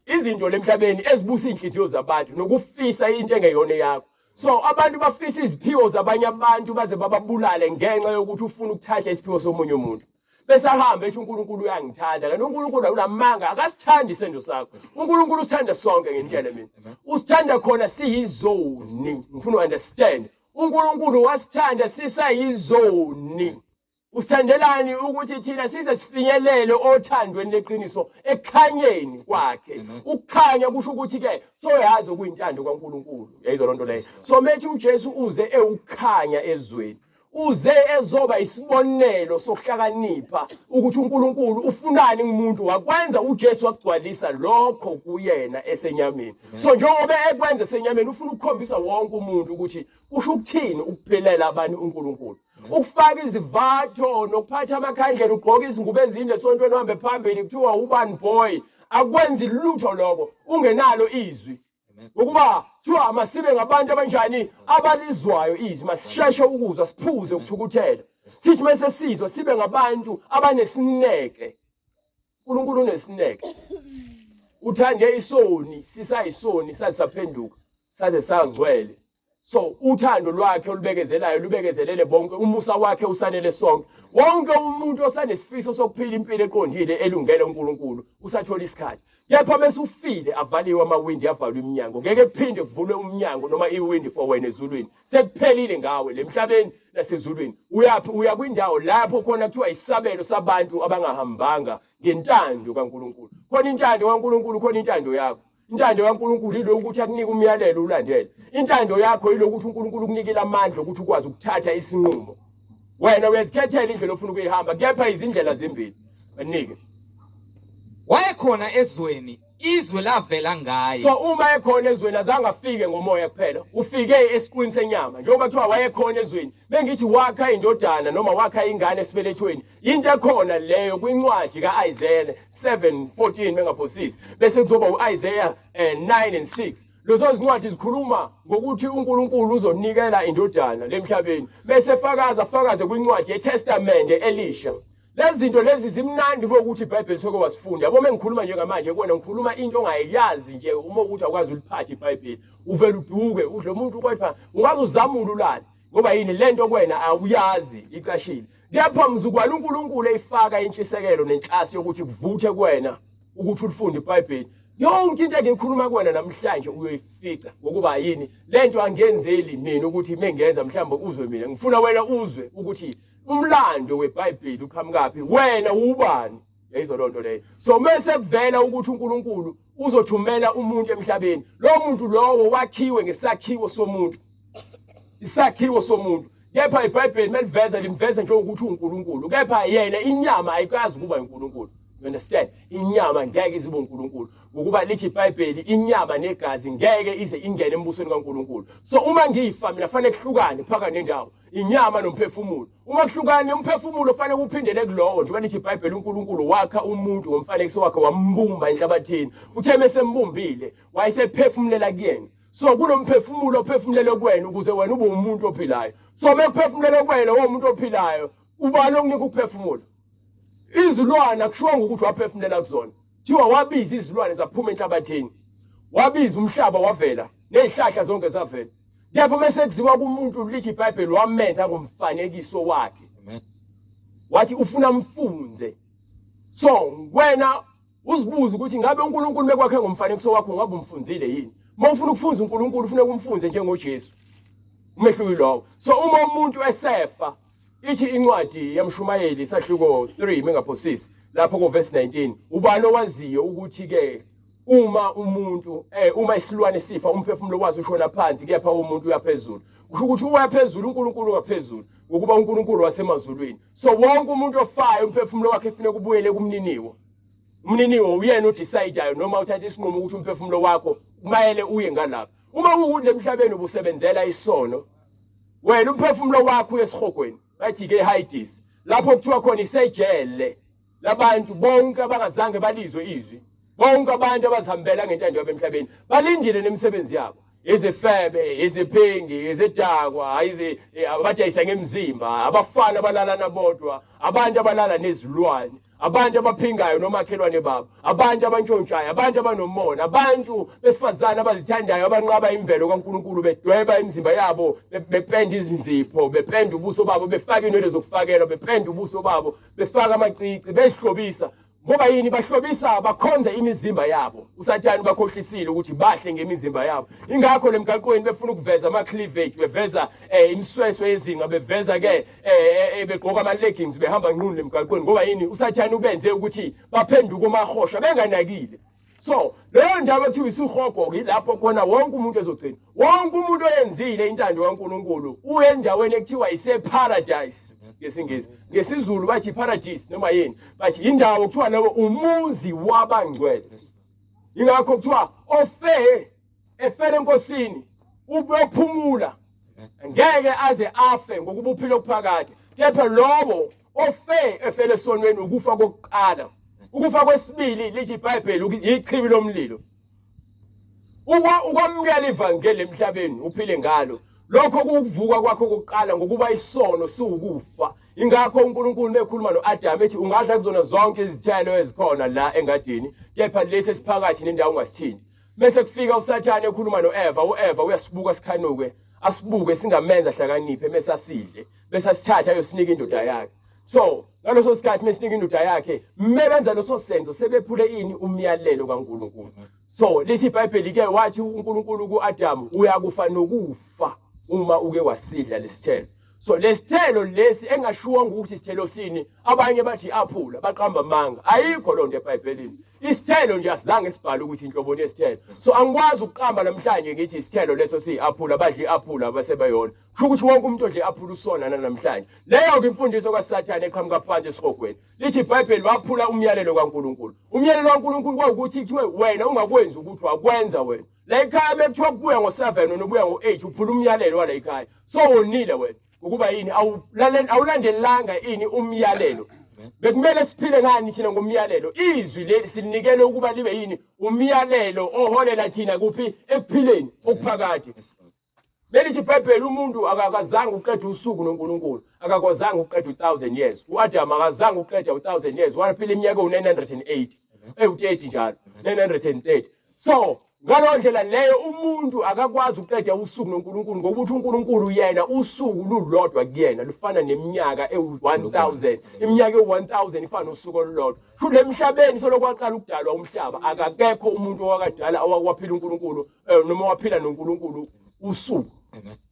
Izinto lemhlabeni ezibusa inhliziyo zabantu nokufisa into engeyona yakho. So abantu bafisa iziphiwo zabanye abantu baze bababulale ngenxa yokuthi ufuna ukuthatha isiphiwo somunye umuntu. Bese ahambe ethi uNkulunkulu uyangithanda kanti uNkulunkulu unamanga akasithandi isenzo sakho. uNkulunkulu usithanda sonke ngintshele mina. Usithanda khona siyizoni. Ngifuna u-understand. uNkulunkulu wasithanda sisayizoni. Usithandelani ukuthi thina size sifinyelele othandweni leqiniso ekukhanyeni kwakhe. Ukukhanya kusho ukuthi ke soyazi okuyintando kaNkulunkulu. Yayizwa lonto leyo. So methi uJesu uze ewukhanya ezweni. Uze ezoba isibonelo sokuhlakanipha ukuthi uNkulunkulu ufunani kumuntu wakwenza uJesu wakugcwalisa lokho kuyena esenyameni. So njengoba ekwenza esenyameni ufuna ukukhombisa wonke umuntu ukuthi kusho ukuthini ukuphilela abantu uNkulunkulu. Ukufaka izivatho nokuphatha amakhandlela ugqoke izingubo ezinde esontweni uhambe phambili kuthiwa ubani boy akwenzi lutho lokho ungenalo izwi ukuba kuthiwa masibe ngabantu abanjani abalizwayo izwi masisheshe ukuzwa siphuze ukuthukuthela sithi mase sizwa sibe ngabantu abanesineke uNkulunkulu unesineke uthande isoni sisayisoni sasaphenduka saze sazwele So uthando lwakhe olubekezelayo lubekezelele bonke, umusa wakhe usanele sonke. Wonke umuntu osanesifiso sokuphila impilo eqondile elungele uNkulunkulu usathola isikhathi. Kepha bese ufile avaliwe amawindi avalwe iminyango. Ngeke kuphinde kuvulwe umnyango noma iwindi for wena ezulwini. Sekuphelile ngawe lemhlabeni nasezulwini. Uyaphi uya kwindawo lapho khona kuthiwa isabelo sabantu abangahambanga ngentando kaNkulunkulu. Khona intando kaNkulunkulu, khona intando yakho. Intando kaNkulunkulu yilo ukuthi akunike umyalelo ulandele. Intando yakho yilo ukuthi uNkulunkulu ukunikile amandla ukuthi ukwazi ukuthatha isinqumo. Wena uyazikhethela indlela ofuna ukuyihamba, kepha izindlela zimbili. Banike. Wayekhona ezweni, izwe lavela ngaye. So uma ekhona ezweni azange afike ngomoya kuphela, ufike esiqwini senyama. Njengoba kuthiwa wayekhona ezweni, bengithi wakha indodana noma wakha ingane esibelethweni. Into ekhona leyo kwincwadi ka-Isaiah 7:14 mengaphosisi bese kuzoba u-Isaiah 9 and 6 lezo zincwadi zikhuluma ngokuthi uNkulunkulu uzonikela indodana lemhlabeni bese fakaza fakaze kwincwadi yeTestamente elisha lezi zinto lezi zimnandi bokuthi iBhayibheli soke wasifunda yabo mengikhuluma njengamanje kuwena ngikhuluma into ongayazi nje uma ukuthi awukwazi uliphatha iBhayibheli uvela uduke udle umuntu kodwa ungaze uzamule ulale ngoba yini lento kuwena awuyazi icashile Kepha mzukwana uNkulunkulu eyifaka intshisekelo nenhlasi yokuthi kuvuthe kuwena ukuthi ulifunde iBhayibheli. Yonke into engiyikhuluma kuwena namhlanje uyoyifica ngokuba yini lento angenzeli mina ukuthi mengenza mhlawumbe uzwe mina. Ngifuna wena uzwe ukuthi umlando weBhayibheli uqhamukaphi, wena ubani. Yayizwa loo nto leyo. So mese kuvela ukuthi uNkulunkulu uzothumela umuntu emhlabeni, lowo muntu lowo wakhiwe ngesakhiwo somuntu. Isakhiwo somuntu. Kepha iBhayibheli meliveza limveza njengokuthi uNkulunkulu. Kepha yena inyama ayikazi ukuba uNkulunkulu. You understand? Inyama ngeke ize ibe uNkulunkulu. Ngokuba lithi iBhayibheli inyama negazi ngeke ize ingene embusweni kaNkulunkulu. So uma ngifa mina fanele kuhlukane phakathi nendawo. Inyama nomphefumulo. Uma kuhlukane umphefumulo fanele uphindele kulowo njengoba lithi iBhayibheli uNkulunkulu wakha umuntu ngomfanekiso wakhe wambumba enhlabathini. Uthe mesembumbile wayesephefumulela kuyena. So kunomphefumulo ophefumulele kuwena ukuze wena ube umuntu ophilayo. So mekuphefumulele kuwena womuntu ophilayo, ubani okunika ukuphefumula? Izilwane akushiwo ukuthi waphefumulela kuzona. Kuthiwa wabiza izilwane zaphuma enhlabathini. Wabiza umhlaba wavela, nezihlahla zonke zavela. Kepha mase kuziwa kumuntu lithi iBhayibheli wamenza ngomfanekiso wakhe. Wathi ufuna mfunze. So wena uzibuze ukuthi ngabe uNkulunkulu mekwakhe ngomfanekiso wakho ngabe umfunzile yini? Uma ufuna ukufunza uNkulunkulu ufuna ukumfunze njengoJesu. Umehluko lowo. So uma umuntu esefa ithi incwadi yamshumayeli isahluko 3 mengaphosisi lapho ko verse 19 ubani owaziyo ukuthi ke Uma umuntu uma isilwane sifa umphefumulo waso ushona phansi kepha umuntu uyaphezulu. Kusho ukuthi uya phezulu uNkulunkulu waphezulu ngokuba uNkulunkulu wasemazulwini. So wonke umuntu ofayo umphefumulo wakhe kufuneka ubuyele kumniniwo. Umniniwo uyena odecidayo noma uthatha isinqumo ukuthi umphefumulo wakho kumayele uye ngalapha. Uma kuwukuthi emhlabeni ubusebenzela isono wena umphefumulo wakho uye esihogweni bathi ke Hades lapho kuthiwa khona isejele labantu bonke abangazange balizwe izwi bonke abantu abazihambela ngentando yabo emhlabeni balindile nemisebenzi yabo izifebe iziphingi izidakwa abadayisa ngemizimba abafana abalalana bodwa abantu abalala nezilwane abantu abaphingayo nomakhelwane babo abantu abantshontshayo abantu abanomona abantu besifazane abazithandayo abanqaba imvelo kaNkulunkulu bedweba imizimba yabo bependa izinzipho bependa ubuso babo befaka inwele zokufakelwa bependa ubuso babo befaka amacici behlobisa ngoba yini bahlobisa bakhonze imizimba yabo usathane bakhohlisile ukuthi bahle ngemizimba yabo ingakho lemgaqweni befuna ukuveza ama cleavage beveza imisweswe yezinqa beveza ke begqoka ama leggings behamba nqunu lemgaqweni ngoba yini usathane ubenze ukuthi baphenduke omahosha benganakile So leyo ndawo ekuthiwa isihogo yilapho khona wonke umuntu ezogcina. Wonke umuntu oyenzile intando kaNkulunkulu uye endaweni ekuthiwa iseparadise ngesiNgisi. NgesiZulu bathi paradise noma yini. Bathi indawo kuthiwa leyo umuzi wabangcwele. Ingakho kuthiwa ofe efele enkosini ubuyophumula ngeke aze afe ngokuba uphila okuphakade kepha lowo ofe efele esonweni ukufa kokuqala ukufa kwesibili lithi iBhayibheli yichibi lomlilo ukwamukela ivangeli emhlabeni uphile ngalo lokho kuwukuvuka kwakho kokuqala ngokuba isono siwukufa ingakho uNkulunkulu bekhuluma noAdam ethi ungadla kuzona zonke izithelo ezikhona la engadini kepha lesi esiphakathi nendawo ungasithinti bese kufika uSathane ekhuluma noEva uEva uyasibuka sikhanuke asibuke singamenza hlakaniphe bese asidle bese asithatha ayosinika indoda yakhe so ngaleso sikhathi mesinika indoda yakhe mebenza leso senzo sebephule ini umyalelo kaNkulunkulu so lithi iBhayibheli ke wathi uNkulunkulu kuAdam uyakufa nokufa uma uke wasidla lesithelo so lesithelo lesi engashiwo ukuthi isithelo sini abanye bathi iAphula baqamba amanga ayikho lonto eBhayibhelini isithelo nje asizange sibhale ukuthi inhlobo yesithelo so angikwazi ukuqamba namhlanje ngithi isithelo leso siyi-aphula badla i-aphula base bayona kusho ukuthi wonke umuntu odla i-aphula usona nanamhlanje leyo-ke imfundiso kasathane eqhamuka phansi esihogweni lithi ibhayibheli waphula umyalelo kaNkulunkulu umyalelo kaNkulunkulu kwawukuthi kuthiwe wena ungakwenzi ukuthi wakwenza wena la ekhaya bekuthiwa kubuya ngo-7 wena ubuya ngo-8 uphula umyalelo wala ekhaya so wonile wena ukuba yini awulandelanga ini umyalelo bekumele siphile ngani thina ngomyalelo izwi leli silinikele ukuba libe yini umyalelo oholela thina kuphi ekuphileni okuphakade Belithi iBhayibheli umuntu akakazange uqeda usuku noNkulunkulu, akakwazanga ukuqeda u1000 years. UAdam akazange uqeda u1000 years, waphila iminyaka ewu980. Ewu30 njalo, 930. So, ngaleyo ndlela leyo umuntu akakwazi ukuqeda usuku noNkulunkulu ngokuthi uNkulunkulu yena usuku lulodwa kuyena lufana neminyaka ewu1000. Iminyaka ewu1000 ifana nosuku olulodwa. Futhi emhlabeni solokwaqala ukudalwa umhlaba akakekho umuntu owakadala owakwaphila uNkulunkulu noma waphila noNkulunkulu usuku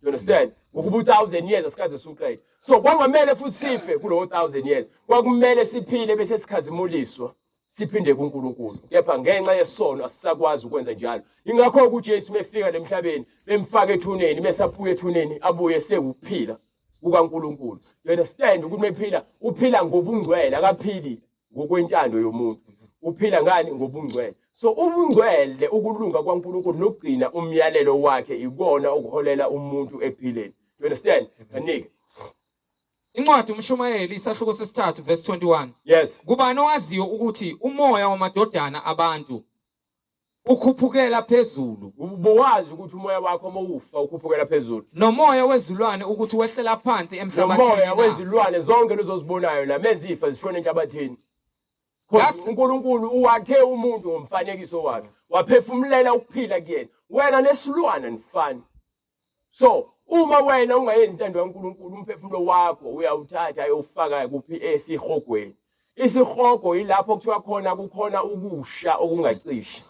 you understand ngokuba u1000 years asikaze suqede so kwangamele futhi sife kulowo 1000 years kwakumele siphile bese sikhazimuliswa siphinde kuNkulunkulu kepha ngenxa yesono asisakwazi ukwenza njalo ingakho uJesu mefika lemhlabeni bemfaka ethuneni mesaphuya ethuneni abuye sekuphila kukaNkulunkulu you understand ukuthi mephila uphila ngobungcwele akaphili ngokwentando yomuntu uphila ngani ngobungcwele so ubungcwele ukulunga kwaNkulunkulu nokugcina umyalelo wakhe ikona okuholela umuntu ekuphileni you understand kanike Incwadi uMshumayeli isahluko sesithathu verse 21. Yes. Kubani owaziyo ukuthi umoya wamadodana abantu ukhuphukela phezulu? Ubuwazi ukuthi umoya wakho uma ufa ukhuphukela phezulu. Nomoya wezilwane ukuthi wehlela phansi emhlabathini. Nomoya wezilwane zonke lezozibonayo la mezifa zishona enhlabathini. uNkulunkulu uwakhe umuntu ngomfanekiso wakhe waphefumulela ukuphila kuyena wena nesilwane nifani So uma wena ungayenzi intando kaNkulunkulu umphefumulo wakho uyawuthatha ayowufaka kuphi esihogweni. Isihogo yilapho kuthiwa khona kukhona ukusha okungacishi.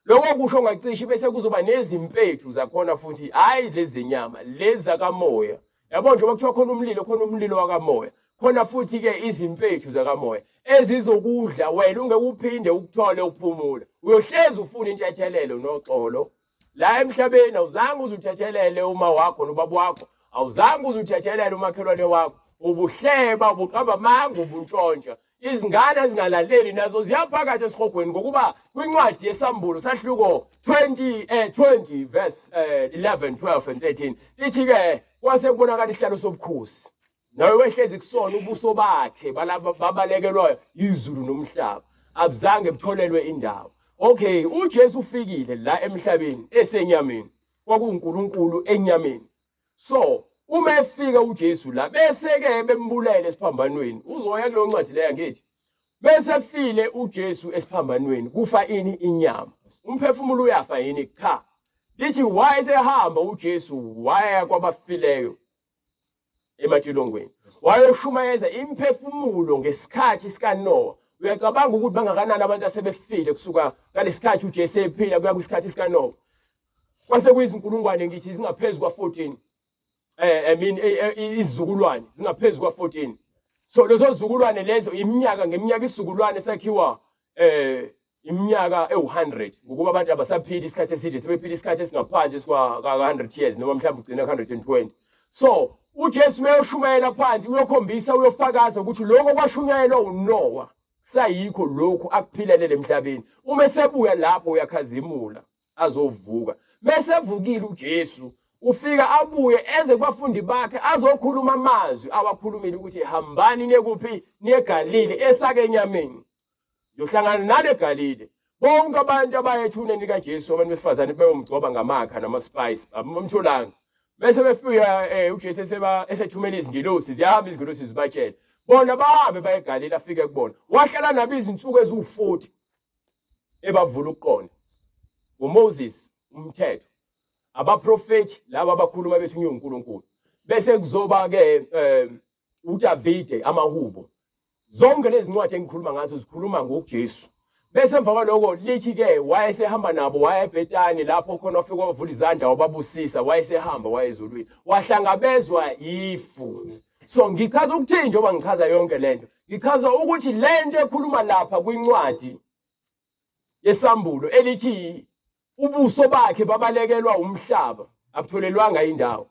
Lokho kusho ongacishi bese kuzoba nezimpethu zakhona futhi hayi lezi zenyama lezi zakamoya. Yabo njengoba kuthiwa khona umlilo khona umlilo wakamoya. Khona futhi ke izimpethu zakamoya. ezizokudla wena ungeke uphinde ukuthole ukuphumula. Uyohlezi ufuna intethelelo noxolo. La emhlabeni awuzange uze uthethelele uma wakho nobaba wakho, awuzange uze uthethelele umakhelwane wakho. Ubuhleba, ubuqamba amanga, ubuntshontsha. Izingane ezingalaleli nazo ziyaphakathi esihogweni ngokuba kwincwadi yeSambulo sahluko 20 20 verse 11 12 and 13 lithi ke kwase kubonakala isihlalo sobukhosi nawe wehlezi kusona ubuso bakhe babalekelwa izulu nomhlaba abuzange butholelwe indawo. Okay, uJesu ufikile la emhlabeni esenyameni, kwakuwuNkulunkulu enyameni. So uma efika uJesu la bese ke bembulele esiphambanweni, uzoya kuleyo ncwadi leyo ngithi bese efile uJesu esiphambanweni, kufa ini? Inyama. Umphefumulo uyafa yini? Cha. Lithi wayesehamba uJesu waya kwabafileyo ematilongweni, wayoshumayeza imphefumulo ngesikhathi sikaNowa. Uyacabanga ukuthi bangakanani abantu asebefile kusuka ngalesikhathi uJesu ephila kuya kwisikhathi sikaNowa? Kwase kuyizinkulungwane ngithi zingaphezu kwa-14, I mean izizukulwane zingaphezu kwa-14. So lezo zizukulwane lezo iminyaka ngeminyaka, isizukulwane sakhiwa iminyaka ewu-100, ngokuba abantu abasaphili isikhathi eside, sebephila isikhathi esingaphansi ka-100 years noma mhlawumbe ugcina ku-120. So uJesu uyoshumayela phansi, uyokhombisa, uyofakaza ukuthi lokho kwashunyayelwa uNowa sayikho lokhu akuphilelele emhlabeni. Uma esebuya lapho uyakhazimula azovuka. Bese evukile uJesu ufika abuye eze kubafundi bakhe azokhuluma amazwi awakhulumile ukuthi hambani niye kuphi? Niye eGalile, esake enyameni. Ngiyohlangana nale eGalile. Bonke abantu abaye ethuneni likaJesu, abantu besifazane beyomgcoba ngamakha nama-spice, abamtholanga. Bese befika uJesu esethumela izingilosi, ziyahamba izingilosi zibatshele. Bona bahambe baye eGalile, afike kubona. Wahlala nabo izinsuku eziwu-40 ebavula ukuqonda. NgoMoses umthetho, abaprofethi laba abakhuluma bethi ngiwuNkulunkulu. Bese kuzoba ke uDavide amahubo. Zonke lezi ncwadi engikhuluma ngazo zikhuluma ngoJesu. Bese emva kwaloko lithi ke wayesehamba nabo waya eBhetani, lapho khona wafika wavula izandla wababusisa, wayesehamba waya ezulwini, wahlangabezwa ifu. So ngichaza ukuthini njengoba ngichaza yonke lento? Ngichaza ukuthi lento ekhuluma lapha kwincwadi yeSambulo elithi ubuso bakhe babalekelwa umhlaba, abutholelwanga indawo.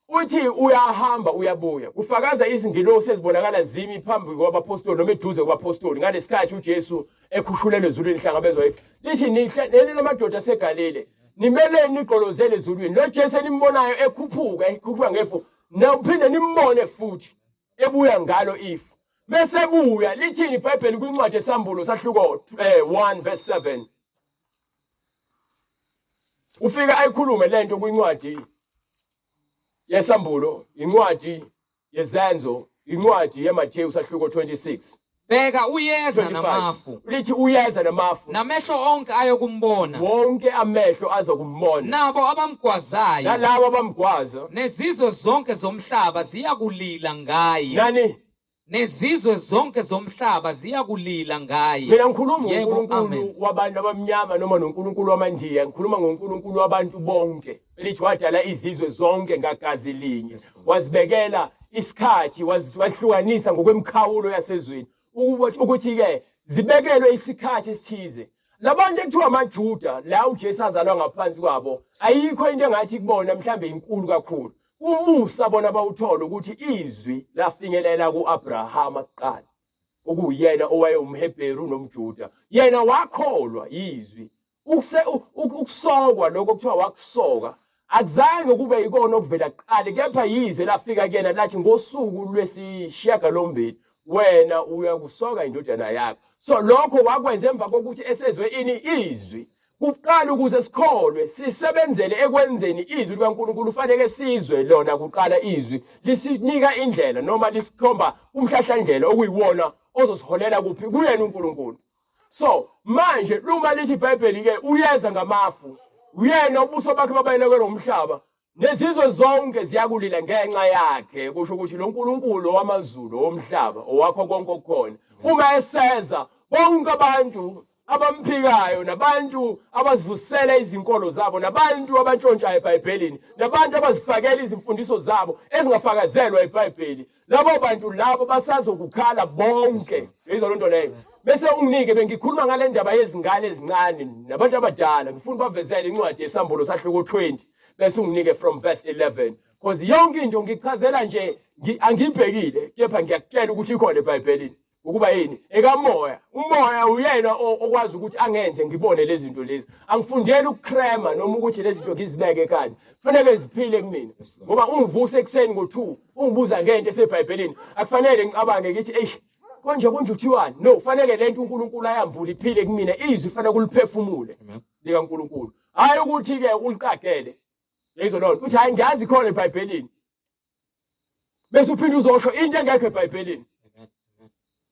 Uthi uyahamba uyabuya, kufakaza izingilosi ezibonakala zimi phambi kwabapostoli noma eduze kwabapostoli ngalesikhathi uJesu ekhushulelwe ezulwini ehlangabezwa ifu. Lithi nihle lamadoda aseGalile, nimeleni nigqolozele ezulwini. Lo Jesu enimbonayo ekhuphuka ekhuphuka ngefu, niphinde nimbone futhi ebuya ngalo ifu. Bese buya lithini iBhayibheli kwincwadi yeSambulo sahluko 1 verse 7. Ufika ayikhulume lento kwincwadi yeSambulo, incwadi yeZenzo, incwadi yeMathewu sahluko 26. Bheka uyeza 25. namafu, Lithi uyeza namafu, namehlo onke ayokumbona, wonke amehlo azokumbona, nabo abamgwazayo, nalabo abamgwaza, nezizwe zonke zomhlaba ziyakulila ngaye. Nani? Nezizwe zonke zomhlaba ziyakulila ngaye. Mina ngikhuluma Yebo, ngoNkulunkulu amen. wabantu abamnyama noma noNkulunkulu wamaNdiya, ngikhuluma ngoNkulunkulu wabantu bonke. Elithi wadala izizwe zonke ngagazi linye, Yes, Lord. wazibekela isikhathi, wahlukanisa ngokwemikhawulo yasezweni, ukuthi-ke zibekelwe isikhathi esithize. Labantu ekuthiwa amaJuda la uJesu azalwa ngaphansi kwabo, ayikho into engathi kubona mhlambe inkulu kakhulu. Umusa bona bawuthola ukuthi izwi lafinyelela ku-Abrahama kuqala, okuyena owayewumHebheru nomJuda. Yena wakholwa yizwi. Ukusokwa lokho kuthiwa wakusoka akuzange kube yikona okuvela kuqala, kepha yizwi elafika kuyena lathi ngosuku lwesishiyagalombili wena uyakusoka indodana yakho. So lokho wakwenza emva kokuthi esezwe ini? Izwi. Kuqala ukuze sikholwe sisebenzele ekwenzeni izwi likaNkulunkulu, fanele sizwe lona kuqala. Izwi lisinika indlela noma lisikhomba umhlahlandlela okuyiwona ozosiholela kuphi? Kuyena uNkulunkulu. So manje luma lithi iBhayibheli ke uyeza ngamafu, uyena ubuso bakhe babayelekelwe umhlaba, nezizwe zonke ziyakulila ngenxa yakhe. Kusho ukuthi lo Nkulunkulu wamazulu womhlaba owakho konke okukhona, uma eseza bonke abantu abamphikayo nabantu abazivusela izinkolo zabo nabantu abantshontshayo eBhayibhelini nabantu abazifakela izimfundiso zabo ezingafakazelwa eBhayibheli labo bantu labo basazokukhala bonke. Yizwa lonto leyo. Bese unginike, bengikhuluma ngale ndaba yezingane ezincane nabantu abadala, ngifuna ubavezele incwadi yeSambulo sahluko 20 bese unginike from verse 11, because yonke into ngichazela nje angibhekile, kepha ngiyakutshela ukuthi ikhona eBhayibhelini. Ukuba yini ekamoya, umoya uyena okwazi ukuthi angenze ngibone lezi zinto lezi. Angifundeli ukukrema noma ukuthi lezi zinto ngizibeke ekhanda, kufanele ziphile kumina, ngoba ungivuse ekuseni ngo-2 ungibuza ngento eseBhayibhelini, akufanele ngicabange ngithi eish konje konje uthiwani. No, kufanele lento uNkulunkulu ayambule iphile kumina. Izwi kufanele kuliphefumule likaNkulunkulu, hhayi ukuthi-ke uliqagele. Yizwa loo nto, uthi hhayi ngiyazi khona eBhayibhelini, bese uphinde uzosho into engekho eBhayibhelini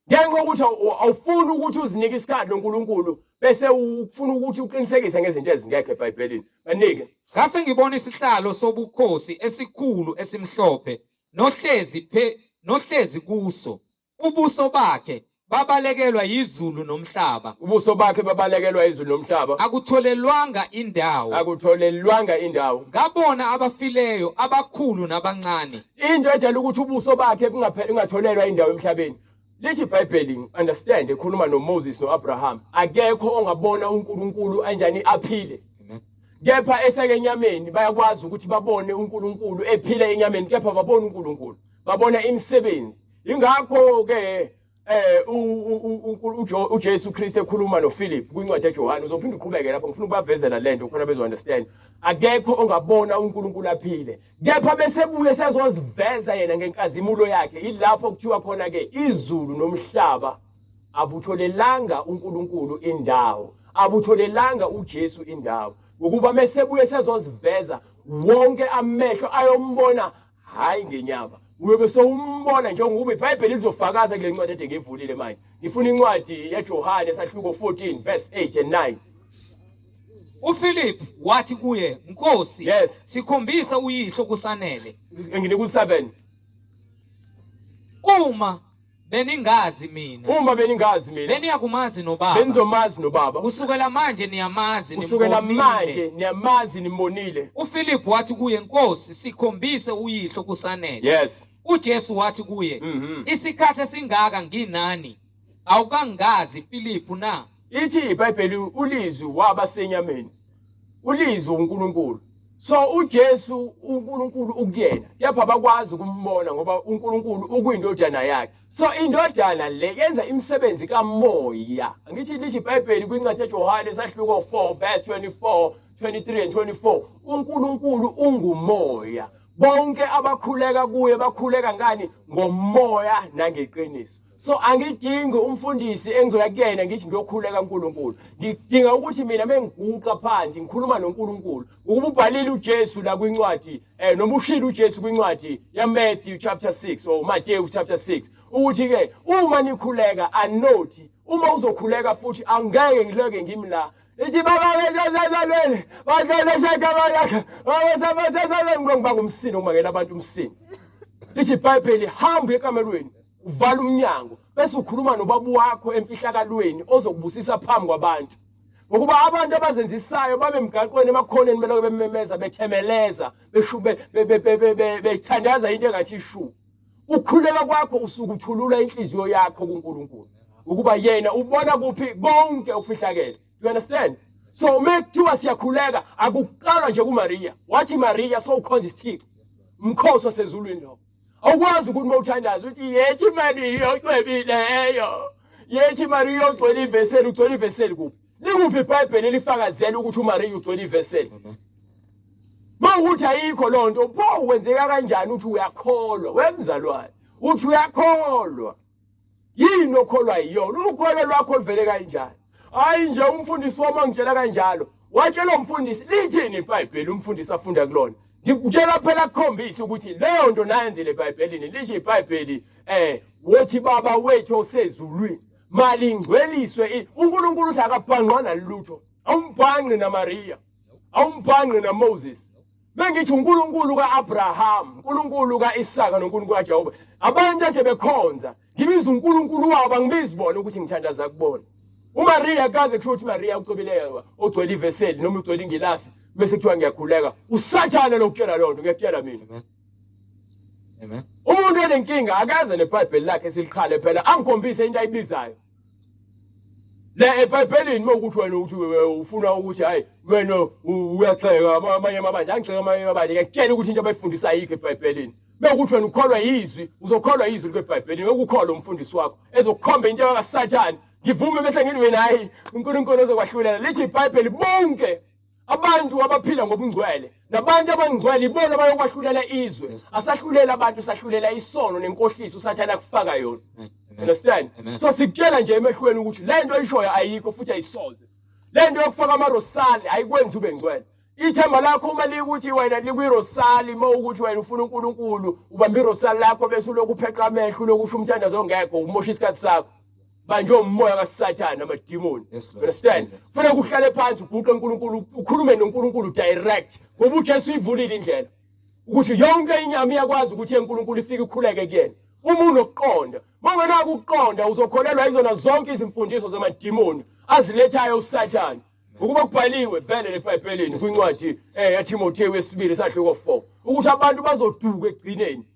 ngenxa yokuthi awufuni ukuthi uzinike isikhathi noNkulunkulu, bese ufuna ukuthi uqinisekise ngezinto ezingekho eBhayibhelini. Banike. Ngase ngibona isihlalo sobukhosi esikhulu esimhlophe nohlezi kuso, ubuso bakhe babalekelwa yizulu nomhlaba. Ubuso bakhe babalekelwa izulu nomhlaba. Akutholelwanga indawo. Akutholelwanga indawo. Ngabona abafileyo, abakhulu nabancane. Into edala ukuthi ubuso bakhe bungatholelwa indawo emhlabeni, lithi iBhayibheli, understand, ekhuluma noMoses noAbraham, akekho ongabona uNkulunkulu anjani aphile. Kepha eseke enyameni bayakwazi ukuthi babone uNkulunkulu ephile enyameni, kepha babona uNkulunkulu, babona imisebenzi. Ingakho ke uJesu Kristu ekhuluma noPhilip kwincwadi kaJohane, uzophinda uqhubeke lapho, ngifuna ukubavezela lento khona bezo understand. Akekho ongabona uNkulunkulu aphile, kepha bese buye sezoziveza yena ngenkazimulo yakhe. Ilapho kuthiwa khona ke izulu nomhlaba abutholelanga uNkulunkulu indawo, abutholelanga uJesu indawo, ngokuba mesebuye sezoziveza wonke amehlo ayombona, hayi ngenyama, uyobe sowumbona njengoba iBhayibheli lizofakaza kule ncwadi ede ngivulile manje. Ngifuna incwadi yaJohane sahluko 14 verse 8 and 9. uPhilip wathi kuye, Nkosi, Yes. sikhombisa uyihlo kusanele. Nginika u7. Uma beningazi mina, Uma beningazi mina, beniyakumazi noBaba. Benizomazi noBaba. Kusukela manje niyamazi, Kusukela nimbonile. manje niyamazi, nimbonile. uPhilip wathi kuye, Nkosi, sikhombise uyihlo kusanele. UJesu wathi kuye, isikhathi esingaka nginani, awukangazi Philip na? Ithi iBhayibheli ulizwi waba senyameni, ulizwi uNkulunkulu. So uJesu uNkulunkulu ukuyena, kepha abakwazi ukumbona ngoba uNkulunkulu ukuyindodana yakhe. So indodana le yenza imisebenzi kamoya. Angithi lithi iBhayibheli kwincwadi kaJohane sahluko 4 verse 24, 23 and 24, uNkulunkulu ungumoya, bonke abakhuleka kuye bakhuleka ngani? Ngomoya nangeqiniso. So angidingi umfundisi engizoya kuyena ngithi ngiyokhuleka uNkulunkulu. Ngidinga ukuthi mina mengiguqa phansi ngikhuluma noNkulunkulu. Ukuba ubhalile uJesu la kwincwadi, noma ushilo uJesu kwincwadi yaMatthew chapter 6 or Matthew chapter 6 ukuthi ke uma nikhuleka anothi uma uzokhuleka futhi angeke ngileke ngimi la. Ithi baba bezazalele bahlale shaka ngibanga umsindo ngibangela abantu umsindo. Lithi iBhayibheli hamba ekamelweni uvala umnyango bese ukhuluma nobaba wakho emfihlakalweni ozokubusisa phambi kwabantu. Ngokuba abantu abazenzisayo babe emgaqweni emakhoneni belokhu bememeza bethemeleza beshube bethandaza into engathi ishu. Ukukhuleka kwakho usuke uthulula inhliziyo yakho kuNkulunkulu, ukuba yena ubona kuphi konke okufihlakele. You understand? So uma kuthiwa siyakhuleka akuqalwa nje kuMaria. Wathi Maria sowukhonza isithixo, umkhosi wasezulwini lo. Awukwazi ukuthi uma uthandaza uthi yethi Maria ocwebileyo, yethi Maria ogcwele iveseli. Ugcwele iveseli kuphi? Likuphi iBhayibheli elifakazela ukuthi uMaria ugcwele iveseli? Mawukuthi ayikho loo nto, pho kwenzeka kanjani ukuthi uyakholwa? Wemzalwane, uthi uyakholwa, yini okholwa yiyona? Ukholo lwakho luvele kanjani? Hayi nje umfundisi wami angitshela kanjalo. Watshela umfundisi lithini iBhayibheli, umfundisi afunda kulona. Ngikutshela phela kukhombisa ukuthi leyo nto nayenzile eBhayibhelini. Lisho iBhayibheli wothi baba wethu osezulwini malingcweliswe. uNkulunkulu uthi akabhangqwana lutho. Awumbhangqi naMaria, awumbhangqi naMoses. Bengithi uNkulunkulu kaAbraham, uNkulunkulu kaIsaka noNkulunkulu kaJakobe. Abantu ade bekhonza, ngibiza uNkulunkulu wabo, angibizi bona ukuthi ngithandaza kubona. UMaria kaze kusho ukuthi Maria ucobileyo ogcwele iveseli noma ugcwele ingilasi bese kuthiwa ngiyakhuleka. Usathane lokutshela lonto, ngiyakutshela mina. Amen. Amen. Umuntu onenkinga akaze neBhayibheli lakhe siliqhale phela angikhombise into ayibizayo. Le eBhayibhelini mawukuthi wena uthi ufuna ukuthi hayi wena uyagxeka amanye amabandla angigxeka amanye amabandla ngiyakutshela ukuthi into abayifundisa ayikho eBhayibhelini. Mewukuthi wena ukholwa yizwi uzokholwa yizwi likaBhayibheli ngeke ukholwe umfundisi wakho ezokukhomba into kaSathane ngivume bese ngithi mina hayi uNkulunkulu ozokwahlulela lithi iBhayibheli bonke abantu abaphila ngobungcwele nabantu abangcwele ibona abayokwahlulela izwe asahlulela abantu sahlulela isono nenkohliso uSathane akufaka yona. Understand? So sikutshela nje emehlweni ukuthi lento oyishoyo ayikho futhi ayisoze. Lento yokufaka amarosali ayikwenzi ube ngcwele. Ithemba lakho uma likuthi wena likwirosali uma ukuthi wena ufuna uNkulunkulu ubamba irosali lakho bese ulokhu upheqa amehlo ulokhu usho umthandazo ongekho umosha isikhathi sakho. Banjwe umoya kaSathane amadimoni. Understand? Kufanele uhlale phansi uguqe uNkulunkulu ukhulume noNkulunkulu direct ngoba uJesu uyivulile indlela. Ukuthi yonke inyama iyakwazi ukuthi uNkulunkulu ifike ikhuleke kuyena. Uma unokuqonda, uma ungenako ukuqonda uzokholelwa izona zonke izimfundiso zamadimoni azilethayo uSathane. Ngokuba kubhaliwe vele leBhayibhelini kwincwadi yaThimothewu yesibili sahluko 4 ukuthi abantu bazoduka ekugcineni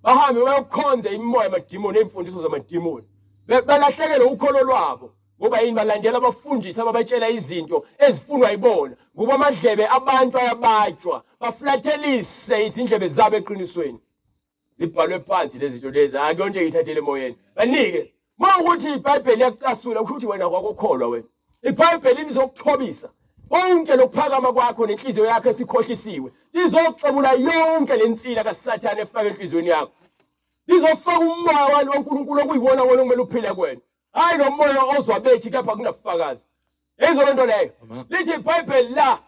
bahambe bayokhonza imimoya yamadimoni nezimfundiso zamadimoni balahlekelwe ukholo lwabo ngoba yini balandela abafundisi ababatshela izinto ezifunwa yibona ngoba amadlebe abantu ayabatshwa baflathelise izindlebe zabo eqinisweni zibhalwe phansi lezi zinto lezi akuyonto engiyithathele emoyeni banike uma ukuthi ibhayibheli liyakucasula kusho ukuthi wena kwakukholwa wena ibhayibheli lizokuthobisa konke lokuphakama kwakho nenhliziyo yakho esikhohlisiwe lizoxebula yonke le nsila kasathane efaka enhliziyweni yakho lizofaka umoya waNkulunkulu okuyiwona wona okumele uphile kuwena hayi lo moya ozwa bethi kepha kunabufakazi yizo lento leyo lithi ibhayibheli la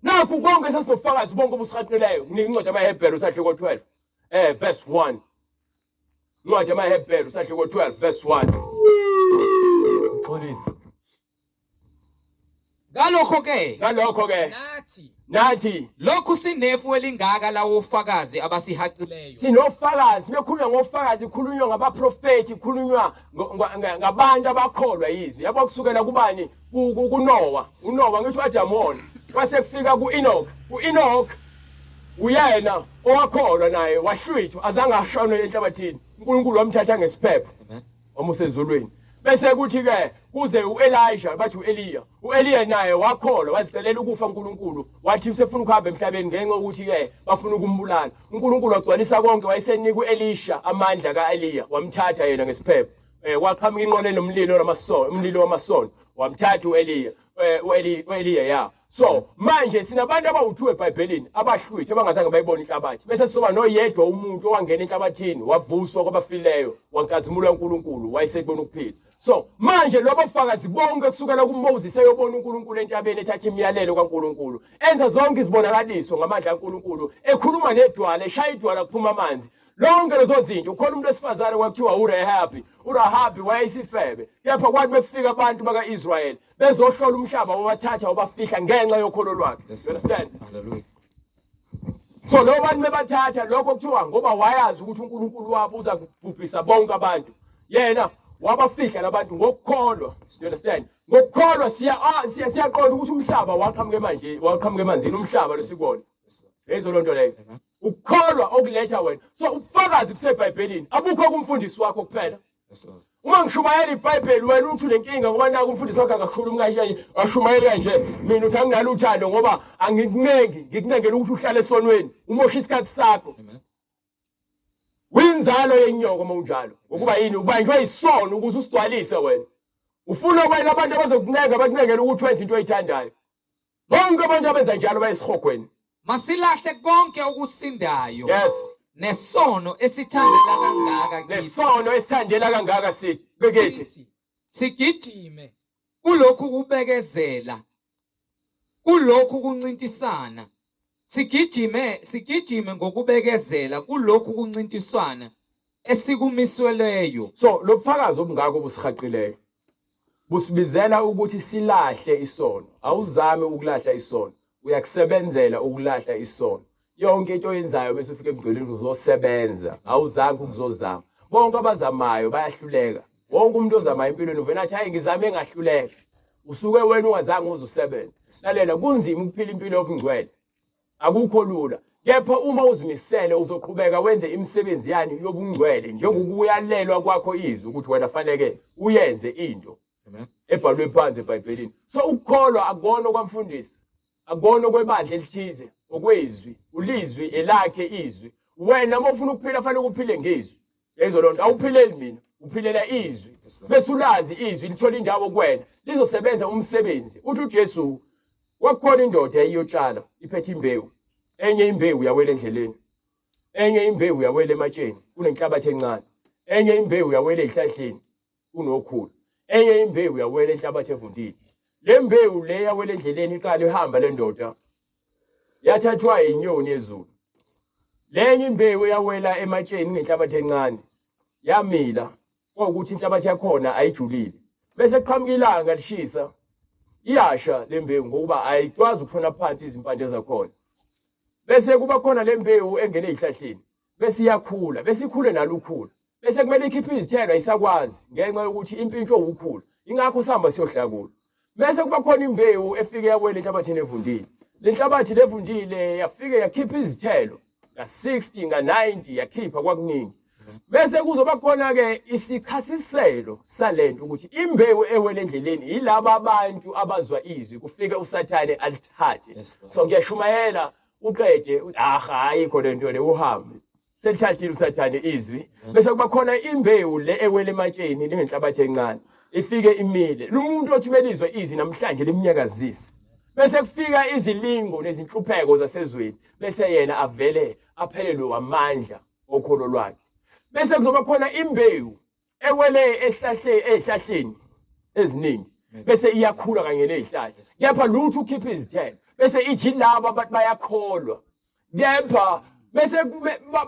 Nakhu konke sesinobufakazi bonke obusihaqileyo. Nginika incwadi yamaHebheru isahluko 12 verse 1. Incwadi yamaHebheru isahluko 12 verse 1. Xolisa. Ngalokho ke Ngalokho ke nathi nathi lokhu sinefu elingaka lawofakazi abasihaqileyo sinofakazi bekhulunywa ngofakazi khulunywa ngabaprofethi khulunywa ngabantu abakholwa yizwi yabo kusukela kubani kuNowa uNowa ngisho uAdam wona kwase kufika kuEnoch uEnoch uyena owakholwa naye wahlwithwa azange ashone enhlabathini uNkulunkulu wamthatha ngesiphepho wamusa ezulwini bese kuthi ke kuze uElijah bathi uEliya uEliya naye wakholwa wazicelela ukufa uNkulunkulu wathi usefuna ukuhamba emhlabeni ngenxa yokuthi ke bafuna ukumbulala uNkulunkulu wagcwalisa konke wayesenika uElisha amandla kaEliya wamthatha yena ngesiphepho waqhamuka inqola enomlilo namasono umlilo wamasono wamthatha uEliya uEliya ya so manje sinabantu abawu-2 eBhayibhelini abahlwithe abangazange bayibone inhlabathi bese sizoba noyedwa umuntu owangena enhlabathini wavuswa kwabafileyo wankazimula uNkulunkulu wayesekubona ukuphila so manje lobo bufakazi bonke kusukela kuMoses eyobona uNkulunkulu entabeni ethatha imiyalelo kaNkulunkulu enza zonke izibonakaliso ngamandla kaNkulunkulu ekhuluma nedwala eshaya idwala kuphuma amanzi lonke lezo zinto ukhona umuntu wesifazane kwakuthiwa uRahabi uRahabi wayesifebe kepha kwathi befika abantu baka-Israyeli bezohlola umhlaba wabathatha wabafihla ngenxa yokholo lwakhe. You understand? Hallelujah. So lo bantu bebathatha lokho kuthiwa ngoba wayazi ukuthi uNkulunkulu wabo uza kubhubhisa bonke abantu yena wabafihla labantu ngokukholwa. You understand? Ngokukholwa siya siya siyaqonda ukuthi umhlaba waqhamuka manje waqhamuka emanzini umhlaba lesikubona. Lezo lonto leyo. Ukukholwa okuletha wena. So ubufakazi buseBhayibhelini abukho kumfundisi wakho kuphela. Uma ngishumayela iBhayibheli wena uthi unenkinga ngoba naku umfundisi wakho akakhulumi kanje ashumayele kanje mina uthi anginalo uthando ngoba angikuncengi ngikuncengela ukuthi uhlale esonweni umoshe isikhathi sakho. Winzalo yenyoko uma unjalo ngokuba yini ubanjwe isono ukuze usigcwalise wena. Ufuna wena abantu abazokuncenga bakuncengela ukuthi wenze into oyithandayo. Bonke abantu abenza njalo bayisihogweni. Masilahle konke okusindayo. Yes. Nesono esithandela kangaka kithi. Nesono esithandela kangaka sithi kithi. Sigijime kulokhu kubekezela. Kulokhu kuncintisana. Sigijime sigijime ngokubekezela kulokhu kuncintisana esikumisweleyo. So lobufakazi obungako obusihaqileyo busibizela ukuthi silahle isono. Awuzami ukulahla isono, uyakusebenzela ukulahla isono. Yonke into oyenzayo bese ufika emgcweleni uzosebenza, awuzange ukuzozama. Bonke abazamayo bayahluleka. Wonke umuntu ozama empilweni uvela athi hayi ngizame ngahluleka. Usuke wena ungazange uze usebenze. Lalela kunzima ukuphila impilo yobungcwele. Akukho lula. Kepha uma uzimisele uzoqhubeka wenze imisebenzi yani yobungcwele njengokuyalelwa kwakho izwi ukuthi wena faneke uyenze into ebhalwe phansi eBhayibhelini. So ukukholwa akukona okwamfundisi, akukona okwebandla elithize, okwezwi, ulizwi elakhe izwi. Wena uma ufuna ukuphila fanele uphile ngezwi. Yayizwa lonto awuphileli mina, uphilela izwi. Bese ulazi izwi lithola indawo kuwena, lizosebenza umsebenzi. Uthi uJesu kwakukhona indoda eyiyotshala iphethe imbewu. Enye imbewu yawela endleleni. Enye imbewu yawela ematsheni kunenhlabathi encane. Enye imbewu yawela ezihlahleni kunokhula. Enye imbewu yawela enhlabathi evundile. Le mbewu le yawela endleleni iqala ihamba le ndoda yathathwa inyoni yezulu. Lenye imbewu yawela ematsheni ngenhlabathi encane yamila kwawukuthi inhlabathi yakhona ayijulile. Bese kuqhamuka ilanga lishisa iyasha le mbewu ngokuba ayikwazi ukufuna phansi izimpande zakhona. Bese kuba khona le mbewu engene ezihlahleni bese iyakhula bese ikhule nalukhula bese kumele ikhiphe izithelo ayisakwazi ngenxa yokuthi impintshwe wukhula ingakho sihamba siyohlakula bese kuba khona imbewu efike yawela enhlabathini evundile le nhlabathi levundile yafike yakhipha izithelo nga-60 nga-90 yakhipha kwakuningi bese kuzoba khona-ke isichasiselo salento ukuthi imbewu ewele endleleni yilaba abantu abazwa izwi kufike usathane alithathe so ngiyashumayela uqede aha ayikho lento le uhambe selithathile usathane izwi bese kuba khona imbewu le ewele ematsheni lingenhlabathi encane ifike imile lumuntu othi melizwe izwi namhlanje limnyakazise bese kufika izilingo nezinhlupheko zasezweni bese yena avele aphelelwe amandla okholo lwakhe bese kuzoba khona imbewu ewele esihlahleni ezihlahleni eziningi bese iyakhula kanye nezihlahla kepha lutho ukhipha izithelo bese ithi laba abantu bayakholwa kepha bese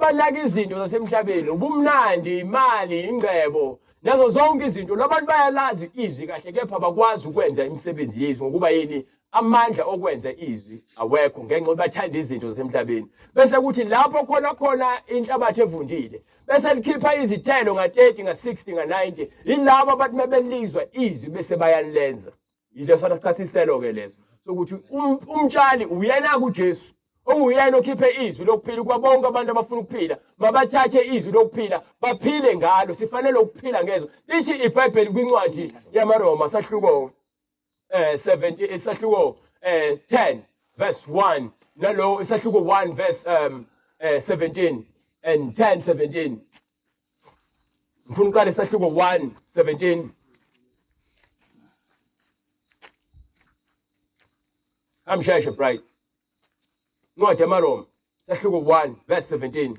balaka izinto zasemhlabeni ubumnandi imali ingcebo nazo zonke izinto labantu bayalazi izwi kahle kepha bakwazi ukwenza imisebenzi yezwi ngokuba yini amandla okwenza izwi awekho ngenxa bathanda izinto zasemhlabeni bese kuthi lapho khona khona inhlabathi evundile bese likhipha izithelo nga-30 nga-60 nga-90 yilabo abantu mebelizwa izwi bese bayalilenza yileso sichasiselo-ke leso sokuthi um, umtshali uyena kuJesu onguyena okhiphe izwi lokuphila ukuba bonke abantu abafuna ukuphila mabathathe izwi lokuphila baphile ngalo sifanele ukuphila ngezwe lithi ibhayibheli kwincwadi yamaroma sahluko 70 isahluko 10 verse 1 nalo isahluko 1 verse 17 and 10 17 ngifuna uqale isahluko 1 17 Amsheshe bright Incwadi yamaRoma sahluko 1 verse 17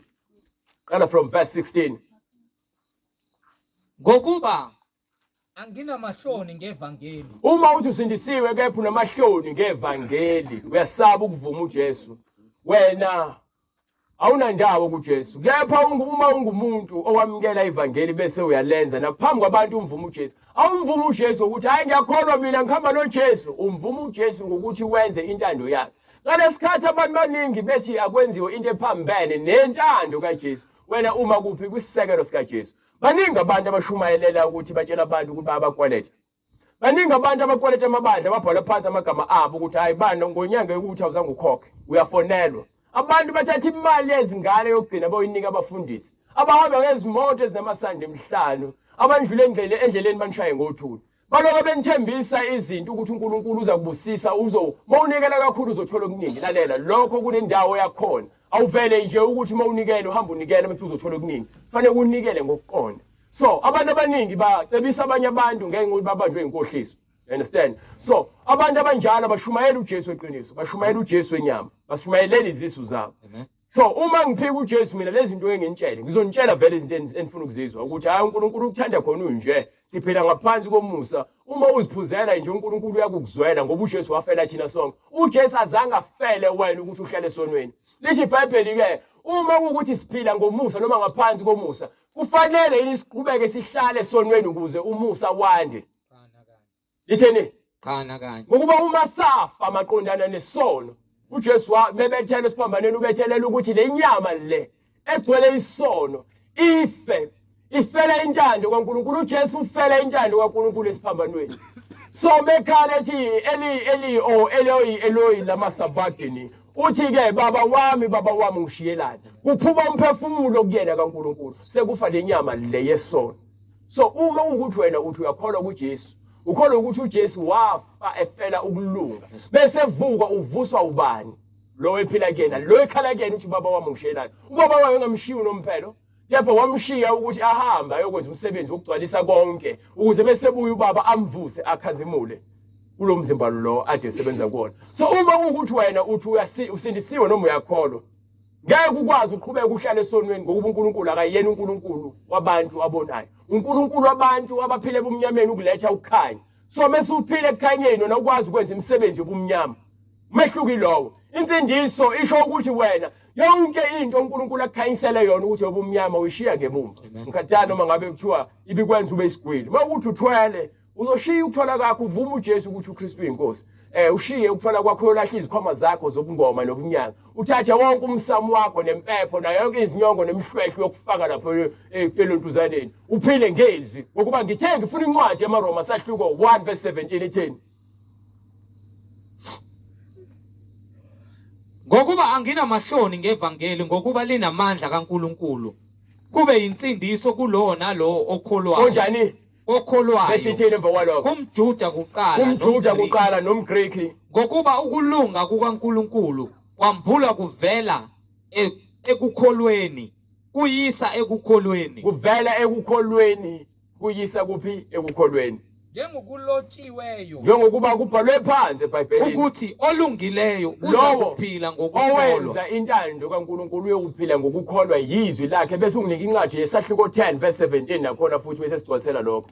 qala from verse 16 Ngokuba anginamahloni ngevangeli. Uma uthi usindisiwe kepha unamahloni ngevangeli uyasaba ukuvuma uJesu wena awunandawo kuJesu kepha uma ungumuntu owamukela ivangeli bese uyalenza naphambi kwabantu umvuma uJesu awumvuma uJesu ukuthi hayi ngiyakholwa mina ngihamba noJesu umvuma uJesu ngokuthi wenze intando yakhe ngalesikhathi abantu baningi bethi akwenziwe into ephambene nentando kaJesu wena uma kuphi kwisisekelo sikaJesu baningi abantu abashumayelela ukuthi batshela abantu ukuthi bayabakweleta baningi abantu abakweleta amabandla babhala phansi amagama abo ukuthi hayi bani ngonyanga yokuthi awuzange ukhokhe uyafonelwa Abantu bathatha imali yezingane yokugcina bayoyinika abafundisi abahamba ngezimoto ezinamasandi emihlanu abandlula endlele endleleni banishaye ngothuli baloko benithembisa izinto ukuthi uNkulunkulu uza kubusisa uzo mawunikela kakhulu uzothola okuningi lalela lokho kunendawo yakhona awuvele nje ukuthi mawunikela uhamba unikela bese uzothola okuningi fanele unikele ngokuqonda so abantu abaningi bacebisa abanye abantu ngenxa yokuthi babanjwe inkohliso You understand? So abantu abanjalo bashumayela uJesu weqiniso, bashumayela uJesu wenyama, bashumayelela izisu zabo. So uma ngiphika uJesu mina lezi zinto enginitshele, ngizonitshela vele izinto enifuna ukuzizwa ukuthi hayi uNkulunkulu ukuthanda khona unje. Siphila ngaphansi komusa. Uma uziphuzela nje uNkulunkulu uyakukuzwela ngoba uJesu wafela thina sonke. UJesu azange afele wena ukuthi uhlale esonweni. Lisho iBhayibheli ke uma kuwukuthi siphila ngomusa noma ngaphansi komusa, kufanele yini siqhubeke sihlale esonweni ukuze umusa wande? Litheni? Cha nakanye. Ngokuba uma safa maqondana nesono, uJesu wabebethela esiphambanweni ubethelela ukuthi le nyama le egcwele isono ife. Ifela intando kaNkulunkulu. uJesu ufela intando kaNkulunkulu esiphambanweni. So mekhala ethi Eli Eli o Eloi Eloi lama sabachthani, uthi-ke baba wami, baba wami, ngishiyelani. Kuphuma umphefumulo kuyena kaNkulunkulu, sekufa lenyama le yesono. So uma ukuthi wena uthi uyakholwa kuJesu, ukholwa ukuthi uJesu wafa efela ukulunga, bese vuka, uvuswa ubani? Lo ephila kuyena, lo ekhala kuyena uthi baba wami ngishiyelani. Ubaba wayo engamshiyi unomphelo, kepha wamshiya ukuthi ahambe ayokwenza umsebenzi wokugcwalisa konke, ukuze bese buya ubaba amvuse akhazimule kulo mzimba lo ade esebenza kuwona. So uma kuwukuthi wena uthi usindisiwe noma uyakholwa, ngeke ukwazi ukuqhubeka uhlale esonweni, ngokuba uNkulunkulu akayena uNkulunkulu wabantu abonayo, uNkulunkulu wabantu abaphile ebumnyameni ukuletha ukukhanya. So mase uphile ekukhanyeni wena ukwazi ukwenza imisebenzi yobumnyama. Umehluko ilowo. Insindiso isho ukuthi wena yonke into uNkulunkulu akukhanyisele yona ukuthi yobumnyama uyishiya ngemumva. Ngikhathana noma ngabe kuthiwa ibikwenza ube isigwili, uma ukuthi uthwele, uzoshiya ukuthola kwakho, uvume uJesu ukuthi uKristu uyinkosi. Ushiye ukuthola kwakho, uyolahla izikhwama zakho zobungoma nobunyanga, uthathe wonke umsamo wakho nempepho nayo yonke izinyongo nemihlwehlwe yokufaka lapho elontuzaneni, uphile ngezwi. Ngokuba ngithe ngifuna incwadi yamaRoma sahluko 1 verse 17, itheni? Ngokuba anginamahloni ngevangeli, ngokuba linamandla kaNkulunkulu, kube yinsindiso kulowo nalowo okholwayo. Onjani? Okholwayo. Bese ithini emva kwalokho? KumJuda kuqala. KumJuda kuqala nomGreki. Ngokuba ukulunga kukaNkulunkulu kwambulwa kuvela ekukholweni kuyisa ekukholweni. Kuvela ekukholweni kuyisa kuphi? Ekukholweni. Njengokulotshiweyo. Njengokuba kubhalwe phansi eBhayibhelini ukuthi olungileyo uzakuphila ngokukholwa. Owenza intando kaNkulunkulu uyokuphila ngokukholwa yizwi lakhe. Bese unginika incwadi yesahluko 10 verse 17 nakhona futhi, bese sigcwalisela lokho.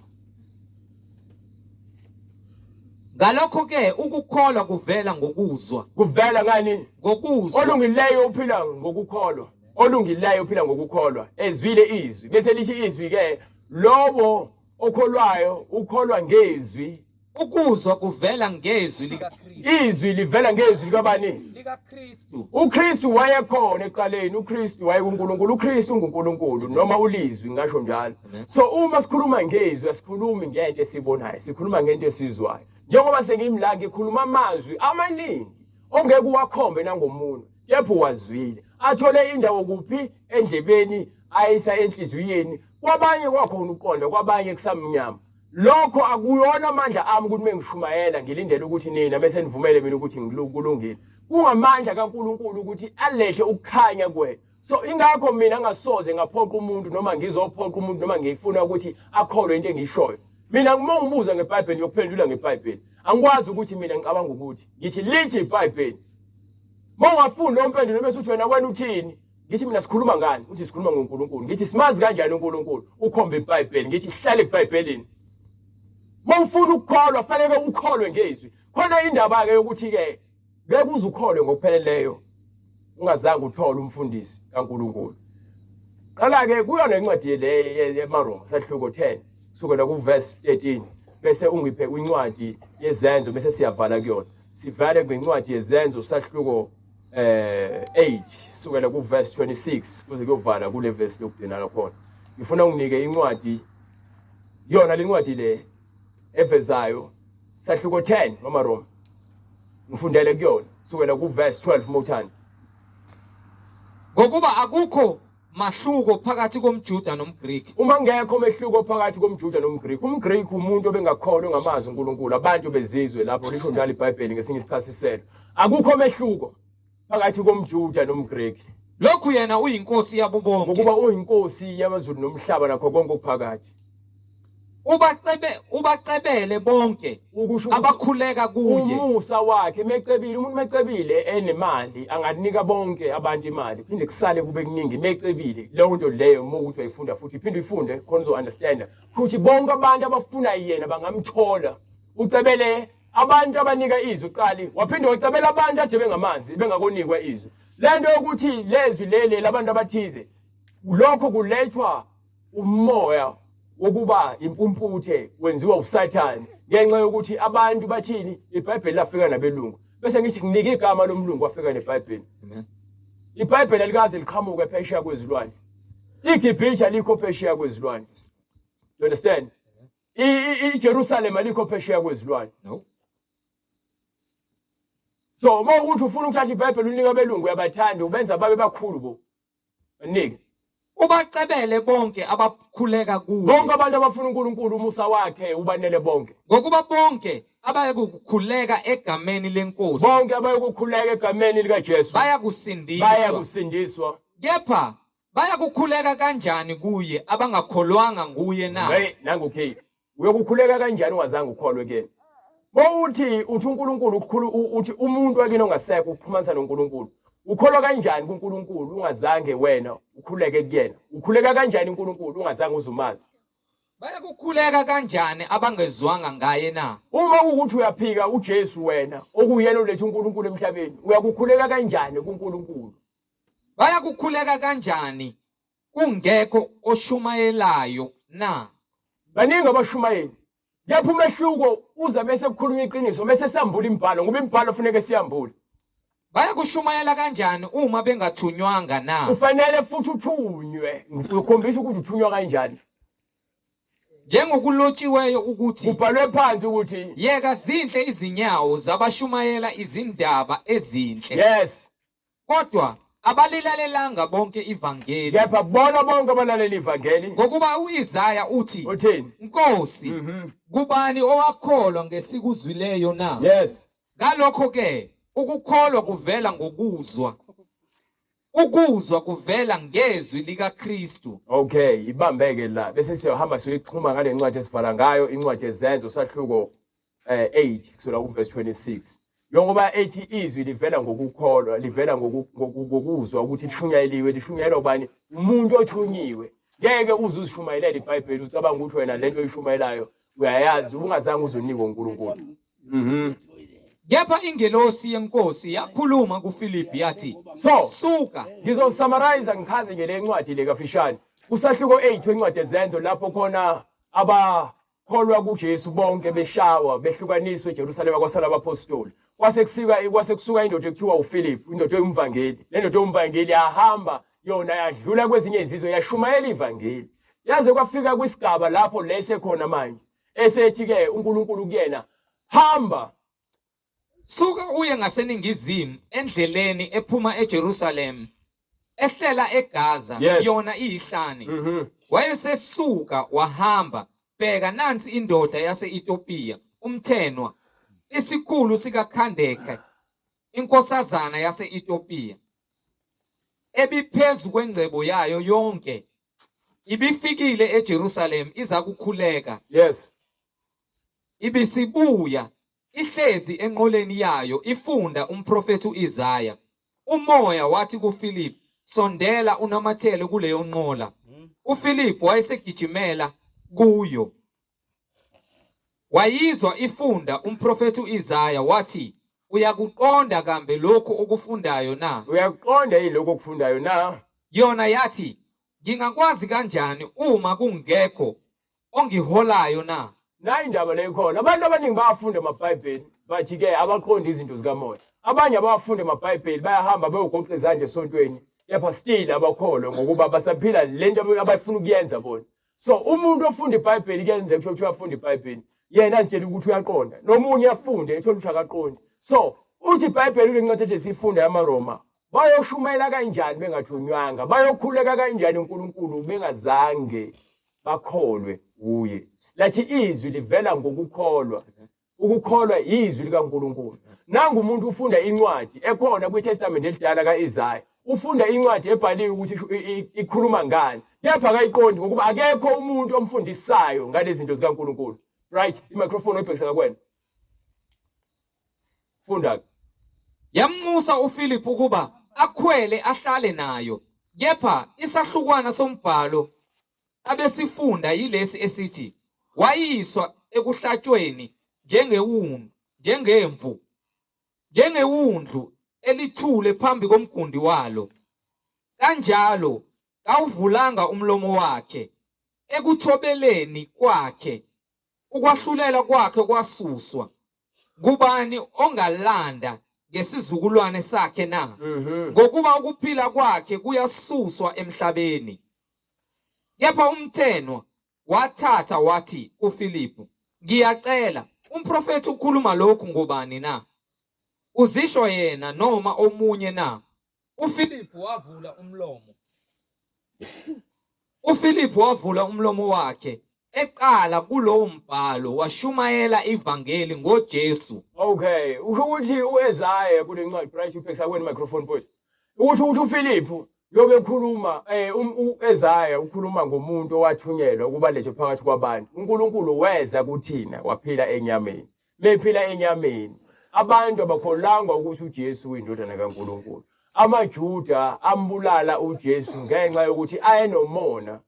Ngalokho ke ukukholwa kuvela ngokuzwa. Kuvela ngani? Ngokuzwa. Olungileyo uphila ngokukholwa. Olungileyo uphila ngokukholwa. Ezwile izwi. Bese lithi izwi ke, lowo okholwayo ukholwa ngezwi. Ukuzwa kuvela ngezwi likaKristu. Izwi livela ngezwi likabani? LikaKristu. UKristu wayekhona ekuqaleni, uKristu wayekuNkulunkulu, uKristu unguNkulunkulu noma ulizwi, ngisho njalo. So uma sikhuluma ngezwi asikhulumi ngento esibonayo, sikhuluma ngento esizwayo. Njengoba sengimla ngikhuluma amazwi amaningi ongeke uwakhombe nangomunwe, kepha uwazwile. Athole indawo kuphi? Endlebeni, ayisa enhliziyweni. Kwabanye kwakhona ukuqonda, kwabanye kusamnyama. Lokho akuyona amandla ami ukuthi mengishumayela ngilindele ukuthi nina bese nivumele mina ukuthi ngikulungile. Kungamandla kaNkulunkulu ukuthi alethe ukukhanya kuwena. So ingakho mina ngasoze ngaphoqa umuntu noma ngizophoqa umuntu noma ngifuna ukuthi akholwe into engiyishoyo. Mina uma ungibuza ngeBhayibheli ngiyokuphendula ngeBhayibheli. Angikwazi ukuthi mina ngicabanga ukuthi ngithi lithi iBhayibheli. Uma ungafuni leyo mpendulo bese uthi wena uthini? Ngithi mina sikhuluma ngani? Uthi sikhuluma ngoNkulunkulu. Ngithi simazi kanjani uNkulunkulu? Ukhombe iBhayibheli. Ngithi hlale eBhayibhelini. Uma ufuna ukukholwa fanele ukholwe ngezwi. Khona indaba ke yokuthi ke ngeke uze ukholwe ngokupheleleyo ungazange uthole umfundisi kaNkulunkulu. Qala ke kuyona incwadi le yemaRoma sahluko 10 kusukela ku verse 13, bese ungiphe incwadi yezenzo bese siyavala kuyona. Sivale kwincwadi yezenzo sahluko 8 sukela ku verse 26 kuze kuyovala kule verse lokugcina lakhona. Ngifuna unginike incwadi, yona lencwadi le evezayo sahluko 10 wamaRoma. Ngifundele kuyona sukela ku verse 12 mawuthanda. Ngokuba akukho mahluko phakathi komJuda nomGreki. Uma ngekho mehluko phakathi komJuda nomGreki. UmGreki umuntu obengakholwa, ongamazi uNkulunkulu, abantu bezizwe lapho lisho njalo iBhayibheli ngesinye isichasiselo. Akukho mehluko phakathi komJuda nomGreki. Lokhu yena uyinkosi yabo bonke. Ngokuba uyinkosi yamazulu nomhlaba nakho konke okuphakathi. Ubacebele bonke Ukusho ukuthi abakhuleka kuye. Umusa wakhe mecebile, umuntu mecebile enemali anganika bonke abantu imali, phinde kusale kube kuningi mecebile. Leyo nto leyo uma ukuthi uyayifunda futhi iphinde uyifunde khona uzo understand futhi bonke abantu abafuna yena bangamthola. Ucebele abantu abanika izwi uqali, waphinde wacebela abantu ade bengamazi bengakonikwa izwi. Lento yokuthi lezwi leli labantu abathize, lokho kulethwa umoya wokuba impumputhe wenziwa uSathane, ngenxa yokuthi abantu bathini, iBhayibheli lafika nabelungu. Bese ngithi nginike igama lomlungu wafika neBhayibheli. IBhayibheli alikaze liqhamuke phesheya kwezilwandle. IGibhithe alikho phesheya kwezilwandle. You understand? IJerusalem alikho phesheya kwezilwandle. No. So uma ukuthi ufuna ukuthatha iBhayibheli unika abelungu uyabathanda ubenza babe bakhulu bo. Banike. Ubacebele bonke abakhuleka kuye. Bonke abantu abafuna uNkulunkulu umusa wakhe ubanele bonke. Ngokuba bonke abayakukhuleka egameni lenkosi. Bonke abayokukhuleka egameni likaJesu. Bayakusindiswa. Bayakusindiswa. Kepha bayakukhuleka kanjani kuye abangakholwanga nguye na? Hey, nangu K. Uyokukhuleka kanjani ungazange ukholwe kuyena? Bowuthi uthi uNkulunkulu ukukhulu uthi umuntu wakini ongasekho ukuxhumanisa noNkulunkulu. Ukholwa kanjani kuNkulunkulu ungazange wena ukhuleke kuyena? Ukhuleka kanjani uNkulunkulu ungazange uzumazi? Bayakukhuleka kanjani abangezwanga ngaye na? Uma kuwukuthi uyaphika uJesu wena okuyena oletha uNkulunkulu emhlabeni, uyakukhuleka kanjani kuNkulunkulu? Bayakukhuleka kanjani kungekho oshumayelayo na? Baningi abashumayeli. Kepha umehluko uza bese kukhulunywa iqiniso bese sambula imibhalo ngoba imibhalo funeke siyambule. Bayakushumayela kanjani uma bengathunywanga na? Kufanele futhi uthunywe, ukhombisa ukuthi uthunywa kanjani. Njengokulotshiweyo ukuthi Kubhalwe phansi ukuthi yeka zinhle izinyawo zabashumayela izindaba ezinhle. Yes. Kodwa abalilalelanga bonke ivangeli. Kepha bona bonke abalalela ivangeli. Ngokuba uIsaya uthi, Uthini? Nkosi, kubani owakholwa ngesikuzwileyo na? Yes. Ngalokho ke ukukholwa kuvela ngokuzwa. Ukuzwa kuvela ngezwi likaKristu. Okay, ibambeke la. Bese siyohamba siyoyixhuma ngale ncwadi esivala ngayo, incwadi yezenzo sahluko 8 kusukela kuverse 26. Njengoba ethi izwi livela ngokukholwa, livela ngokuzwa ukuthi lishunyayeliwe, lishunyayelwa ubani? Umuntu othunyiwe. Ngeke uze uzishumayelele iBhayibheli ucabanga ukuthi wena lento oyishumayelayo uyayazi ungazange uzonikwa uNkulunkulu. Kepha ingelosi yenkosi yakhuluma kuFilipi yathi, So, suka. Ngizosummarize ngichaze nje le ncwadi le kafishane. Kusahluko 8 wencwadi ezenzo lapho khona abakholwa kuJesu bonke beshawa behlukaniswe eJerusalema kwasala abapostoli. Kwase kusika kwase kusuka indoda ekuthiwa uPhilip, indoda eyumvangeli. Le ndoda eyumvangeli yahamba yona yadlula kwezinye izizwe yashumayela ivangeli. Yaze kwafika kwisigaba lapho lese khona manje. Esethi ke uNkulunkulu kuyena, hamba. Suka uye ngaseningizimu endleleni ephuma eJerusalem ehlela eGaza, yona iyihlane. Wayesesuka wahamba, bheka nansi indoda yase-Ethiopia, umthenwa, isikhulu sikaKhandekhe, inkosazana yase-Ethiopia, ebiphezu kwengcebo yayo yonke, ibifikile eJerusalem iza kukhuleka. Ibisibuya ihlezi enqoleni yayo ifunda umprofethi uIsaya. Umoya wathi kuFilip, sondela unamathele kuleyo nqola. uFilip wayesegijimela kuyo. Wayizwa ifunda umprofethi uIsaya wathi, uyakuqonda kambe lokhu okufundayo na? Uyakuqonda yini lokhu okufundayo na? Yona yathi, ngingakwazi kanjani uma kungekho ongiholayo na? Nayi indaba le ikhona. Abantu abaningi bayafunda amaBhayibheli, bathi ke abaqondi izinto zikamoya. Abanye abawafunda amaBhayibheli bayahamba bayogoqa izandla esontweni, kepha still abakholwa ngokuba basaphila lento abayifuna ukuyenza bona. So umuntu ofunda iBhayibheli kuyenzeka ukuthi uyafunda iBhayibheli, yena azitshela ukuthi uyaqonda, nomunye afunde ethole ukuthi akaqondi. So uthi iBhayibheli kule ncwadi ethi siyifunda yamaRoma, bayoshumayela kanjani bengathunywanga? Bayokhuleka kanjani uNkulunkulu bengazange bakholwe uye? Lathi izwi livela ngokukholwa. Ukukholwa izwi likaNkulunkulu. Nangu umuntu ufunda incwadi ekhona kwiTestament elidala kaIsaya. Ufunda incwadi ebhaliwe ukuthi ikhuluma ngani. Kepha akayiqondi ngokuba akekho umuntu omfundisayo ngalezi zinto zikaNkulunkulu. Right, i-microphone oyibhekisa ngakwena. Funda. Yamnxusa uFilip ukuba akhwele ahlale nayo. Kepha isahlukwana sombhalo abesifunda yilesi esithi wayiswa ekuhlatshweni njengewundlu, njengemvu, njengewundlu elithule phambi komgundi walo. Kanjalo kawuvulanga umlomo wakhe. Ekuthobeleni kwakhe ukwahlulela kwakhe kwasuswa. Kubani ongalanda ngesizukulwane sakhe na? Ngokuba ukuphila kwakhe kuyasuswa emhlabeni. Kepha umthenwa wathatha wathi kuFiliphu, Ngiyacela, umprofethi ukhuluma lokhu ngobani na? Uzisho yena noma omunye na? UFiliphu wavula umlomo. UFiliphu wavula umlomo wakhe eqala kulowo mbhalo washumayela ivangeli ngoJesu. Okay, usho ukuthi uEzaya kule ncwadi Bright ubhekisa kweni microphone mfowethu. Usho ukuthi uFiliphu yobe ekhuluma eh um, uEzaya ukhuluma ngomuntu owathunyelwa ukuba lethe phakathi kwabantu. uNkulunkulu weza kuthina waphila enyameni. Bephila enyameni. Abantu abakholanga ukuthi uJesu uyindodana kaNkulunkulu. AmaJuda ambulala uJesu ngenxa yokuthi ayenomona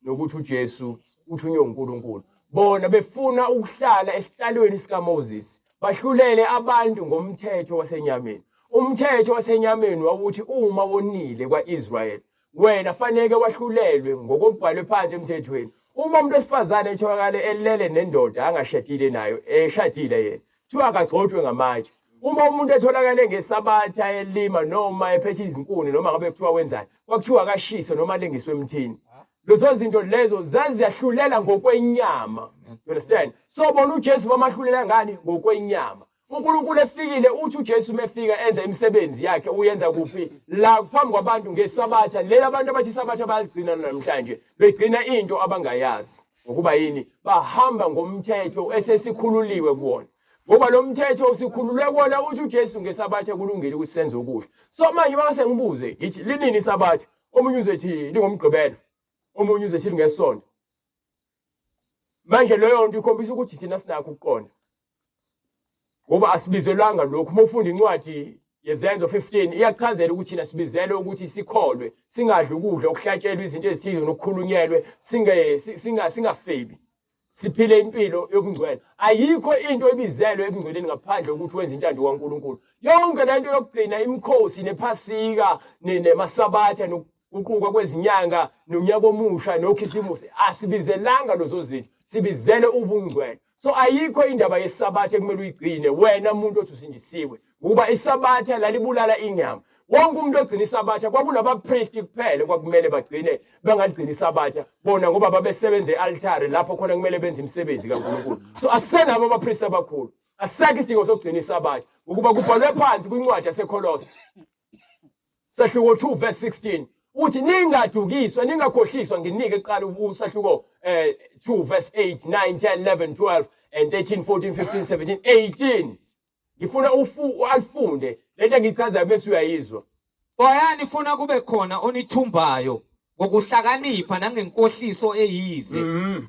nokuthi uJesu uthunywe uNkulunkulu. Bona befuna ukuhlala esihlalweni sikaMoses, bahlulele abantu ngomthetho wasenyameni. Umthetho wasenyameni wawuthi uma wonile kwa-Israyeli, wena faneke wahlulelwe ngokubhalwe phansi emthethweni. Uma umuntu wesifazane etholakale elele nendoda angashadile nayo, eshadile yena, kuthiwa akagxotshwe ngamatshe. Uma umuntu etholakale ngesabatha elima noma ephethe izinkuni noma ngabe kuthiwa wenzani, kwakuthiwa akashise noma alengiswe emthini. Lezo zinto lezo zaziyahlulela ngokwenyama. You understand? So bona uJesu bamahlulela ngani? Ngokwenyama. uNkulunkulu efikile uthi uJesu mefika enza imisebenzi yakhe uyenza kuphi la phambi kwabantu ngesabatha leli abantu abathi isabatha bayaligcina namhlanje begcina into abangayazi ngokuba yini bahamba ngomthetho esesikhululiwe kuwona ngoba lo mthetho usikhululwe kuwona uthi uJesu ngesabatha kulungile ukuthi senze okuhle so manje mase ngibuze ngithi linini isabatha omunye uzethi lingomgqibelo omunye uzethi lingesonto Manje leyo nto ikhombisa ukuthi thina sinakho ukuqonda. Ngoba asibizelwanga lokhu. Uma ufunda incwadi yeZenzo 15 iyachazela ukuthi thina sibizelwe ukuthi sikholwe, singadli ukudla okuhlatshelwe izinto ezithize nokukhulunyelwe, singe singa singafebi. Siphile impilo yobungcwele. Ayikho into ebizelwe ebungcweleni ngaphandle kokuthi wenze intando kaNkulunkulu. Yonke lento yokugcina imikhosi nephasika nemasabatha Ukuquka kwezinyanga nonyaka omusha nokhisimusi asibizelanga lezo zinto, sibizele ubungcwele. So ayikho indaba yesabatha ekumele uyigcine wena muntu othi usindisiwe, ngokuba isabatha lalibulala inyama. Wonke umuntu ogcina isabatha kwakunabapristi kuphela kwakumele bagcine bangaligcina isabatha bona ngoba babesebenza e-altare lapho khona kumele benze imisebenzi kaNkulunkulu. So asisenabo abapristi abakhulu. Asisekho isidingo sokugcina isabatha ngokuba kubhalwe phansi kwincwadi yaseKholose sahluko 2 verse 16 uthi ningadukiswa ningakhohliswa nginike kuqala usahluko eh 2 verse 8 9 10 11 12 and 13 14 15 17 18 ngifuna ufu alifunde lento engiyichazayo bese uyayizwa Xwayani funa kube khona onithumbayo ngokuhlakanipha nangenkohliso eyize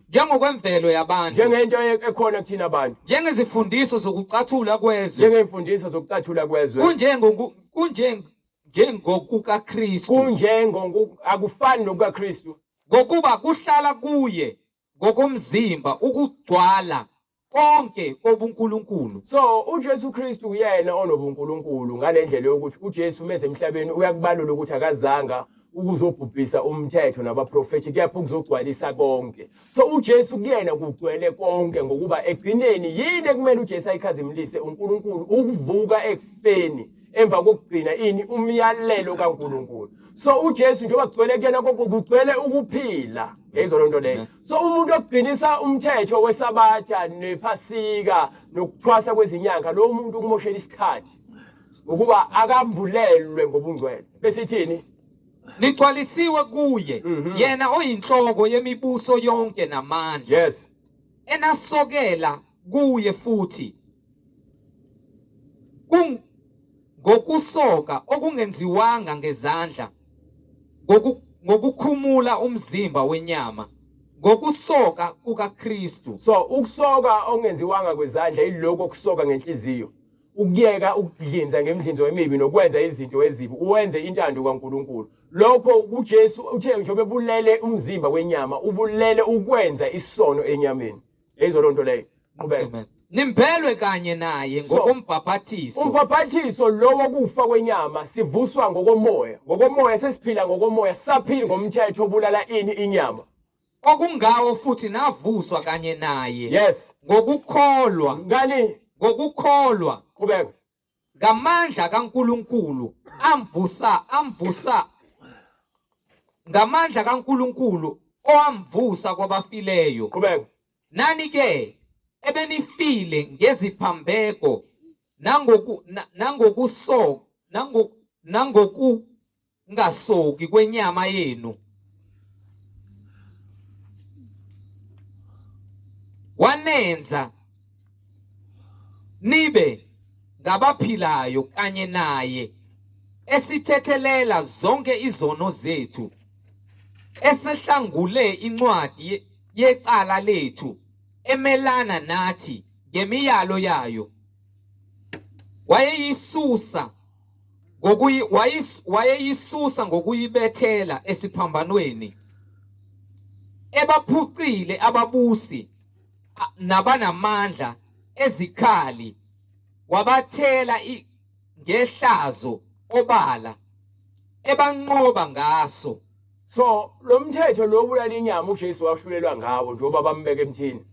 njengokwemvelo yabantu njengento ekhona kuthina abantu njengezifundiso zokucathula kwezwe njengey'mfundiso zokucathula kwezwe kunjengoku kunjeng njengokukaKristu kunjengo akufani nokukaKristu ngokuba kuhlala kuye ngokomzimba ukugcwala konke kobuNkulunkulu. So uJesu Kristu uyena onobuNkulunkulu ngalendlela yokuthi uJesu meze emhlabeni uyakubalula ukuthi akazanga ukuzobhubhisa umthetho nabaprofethi kepha ukuzogcwalisa konke. So uJesu kuyena kugcwele konke ngokuba egcineni yini ekumele uJesu ayikhazimulise uNkulunkulu ukuvuka ekufeni emva kokugcina ini umyalelo kaNkulunkulu. So uJesu njengoba kugcwele kuyena konke kugcwele ukuphila. Yayizwa loo nto leyo. So umuntu ogcinisa umthetho wesabatha nephasika nokuthwasa kwezinyanga lowo muntu ukumoshela isikhathi ngokuba akambulelwe ngobungcwele. Besithini? Nigcwalisiwe kuye yena oyinhloko yemibuso yonke namandla. Yes. Enasokela kuye futhi ngokusoka okungenziwanga ngezandla ngokukhumula umzimba wenyama ngokusoka kukaKristu. So ukusoka okungenziwanga kwezandla yilokho okusoka ngenhliziyo. Ukuyeka ukudlinza ngemidlinzo emibi nokwenza izinto ezibi uwenze intando kaNkulunkulu. Lokho uJesu uthe njengoba ebulele umzimba wenyama ubulele ukwenza isono enyameni. Yayizwa loo nto leyo. Qhubeka. Nimbelwe kanye naye ngokombhaphathiso. Umbhaphathiso lowo kufa kwenyama sivuswa ngokomoya. Ngokomoya sesiphila ngokomoya saphila ngomthetho obulala ini inyama. Okungawo futhi navuswa kanye naye. Yes. Ngokukholwa. Ngani? Ngokukholwa. Qhubeka. Ngamandla kaNkulunkulu amvusa amvusa ngamandla kaNkulunkulu. owamvusa kwabafileyo. Qhubeka. Nani ke ebenifile ngeziphambeko nangoku nangokuso nangokungasoki kwenyama yenu, wanenza nibe ngabaphilayo kanye naye, esithethelela zonke izono zethu, esehlangule incwadi yecala lethu emelana nathi ngemiyalo yayo, wayeyisusa ngokuyi wayeyisusa ngokuyibethela esiphambanweni, ebaphucile ababusi nabanamandla ezikhali, wabathela ngehlazo obala, ebanqoba ngaso. So lo mthetho lo obulala inyama uJesu wahlulelwa ngawo njengoba bambeka emthini,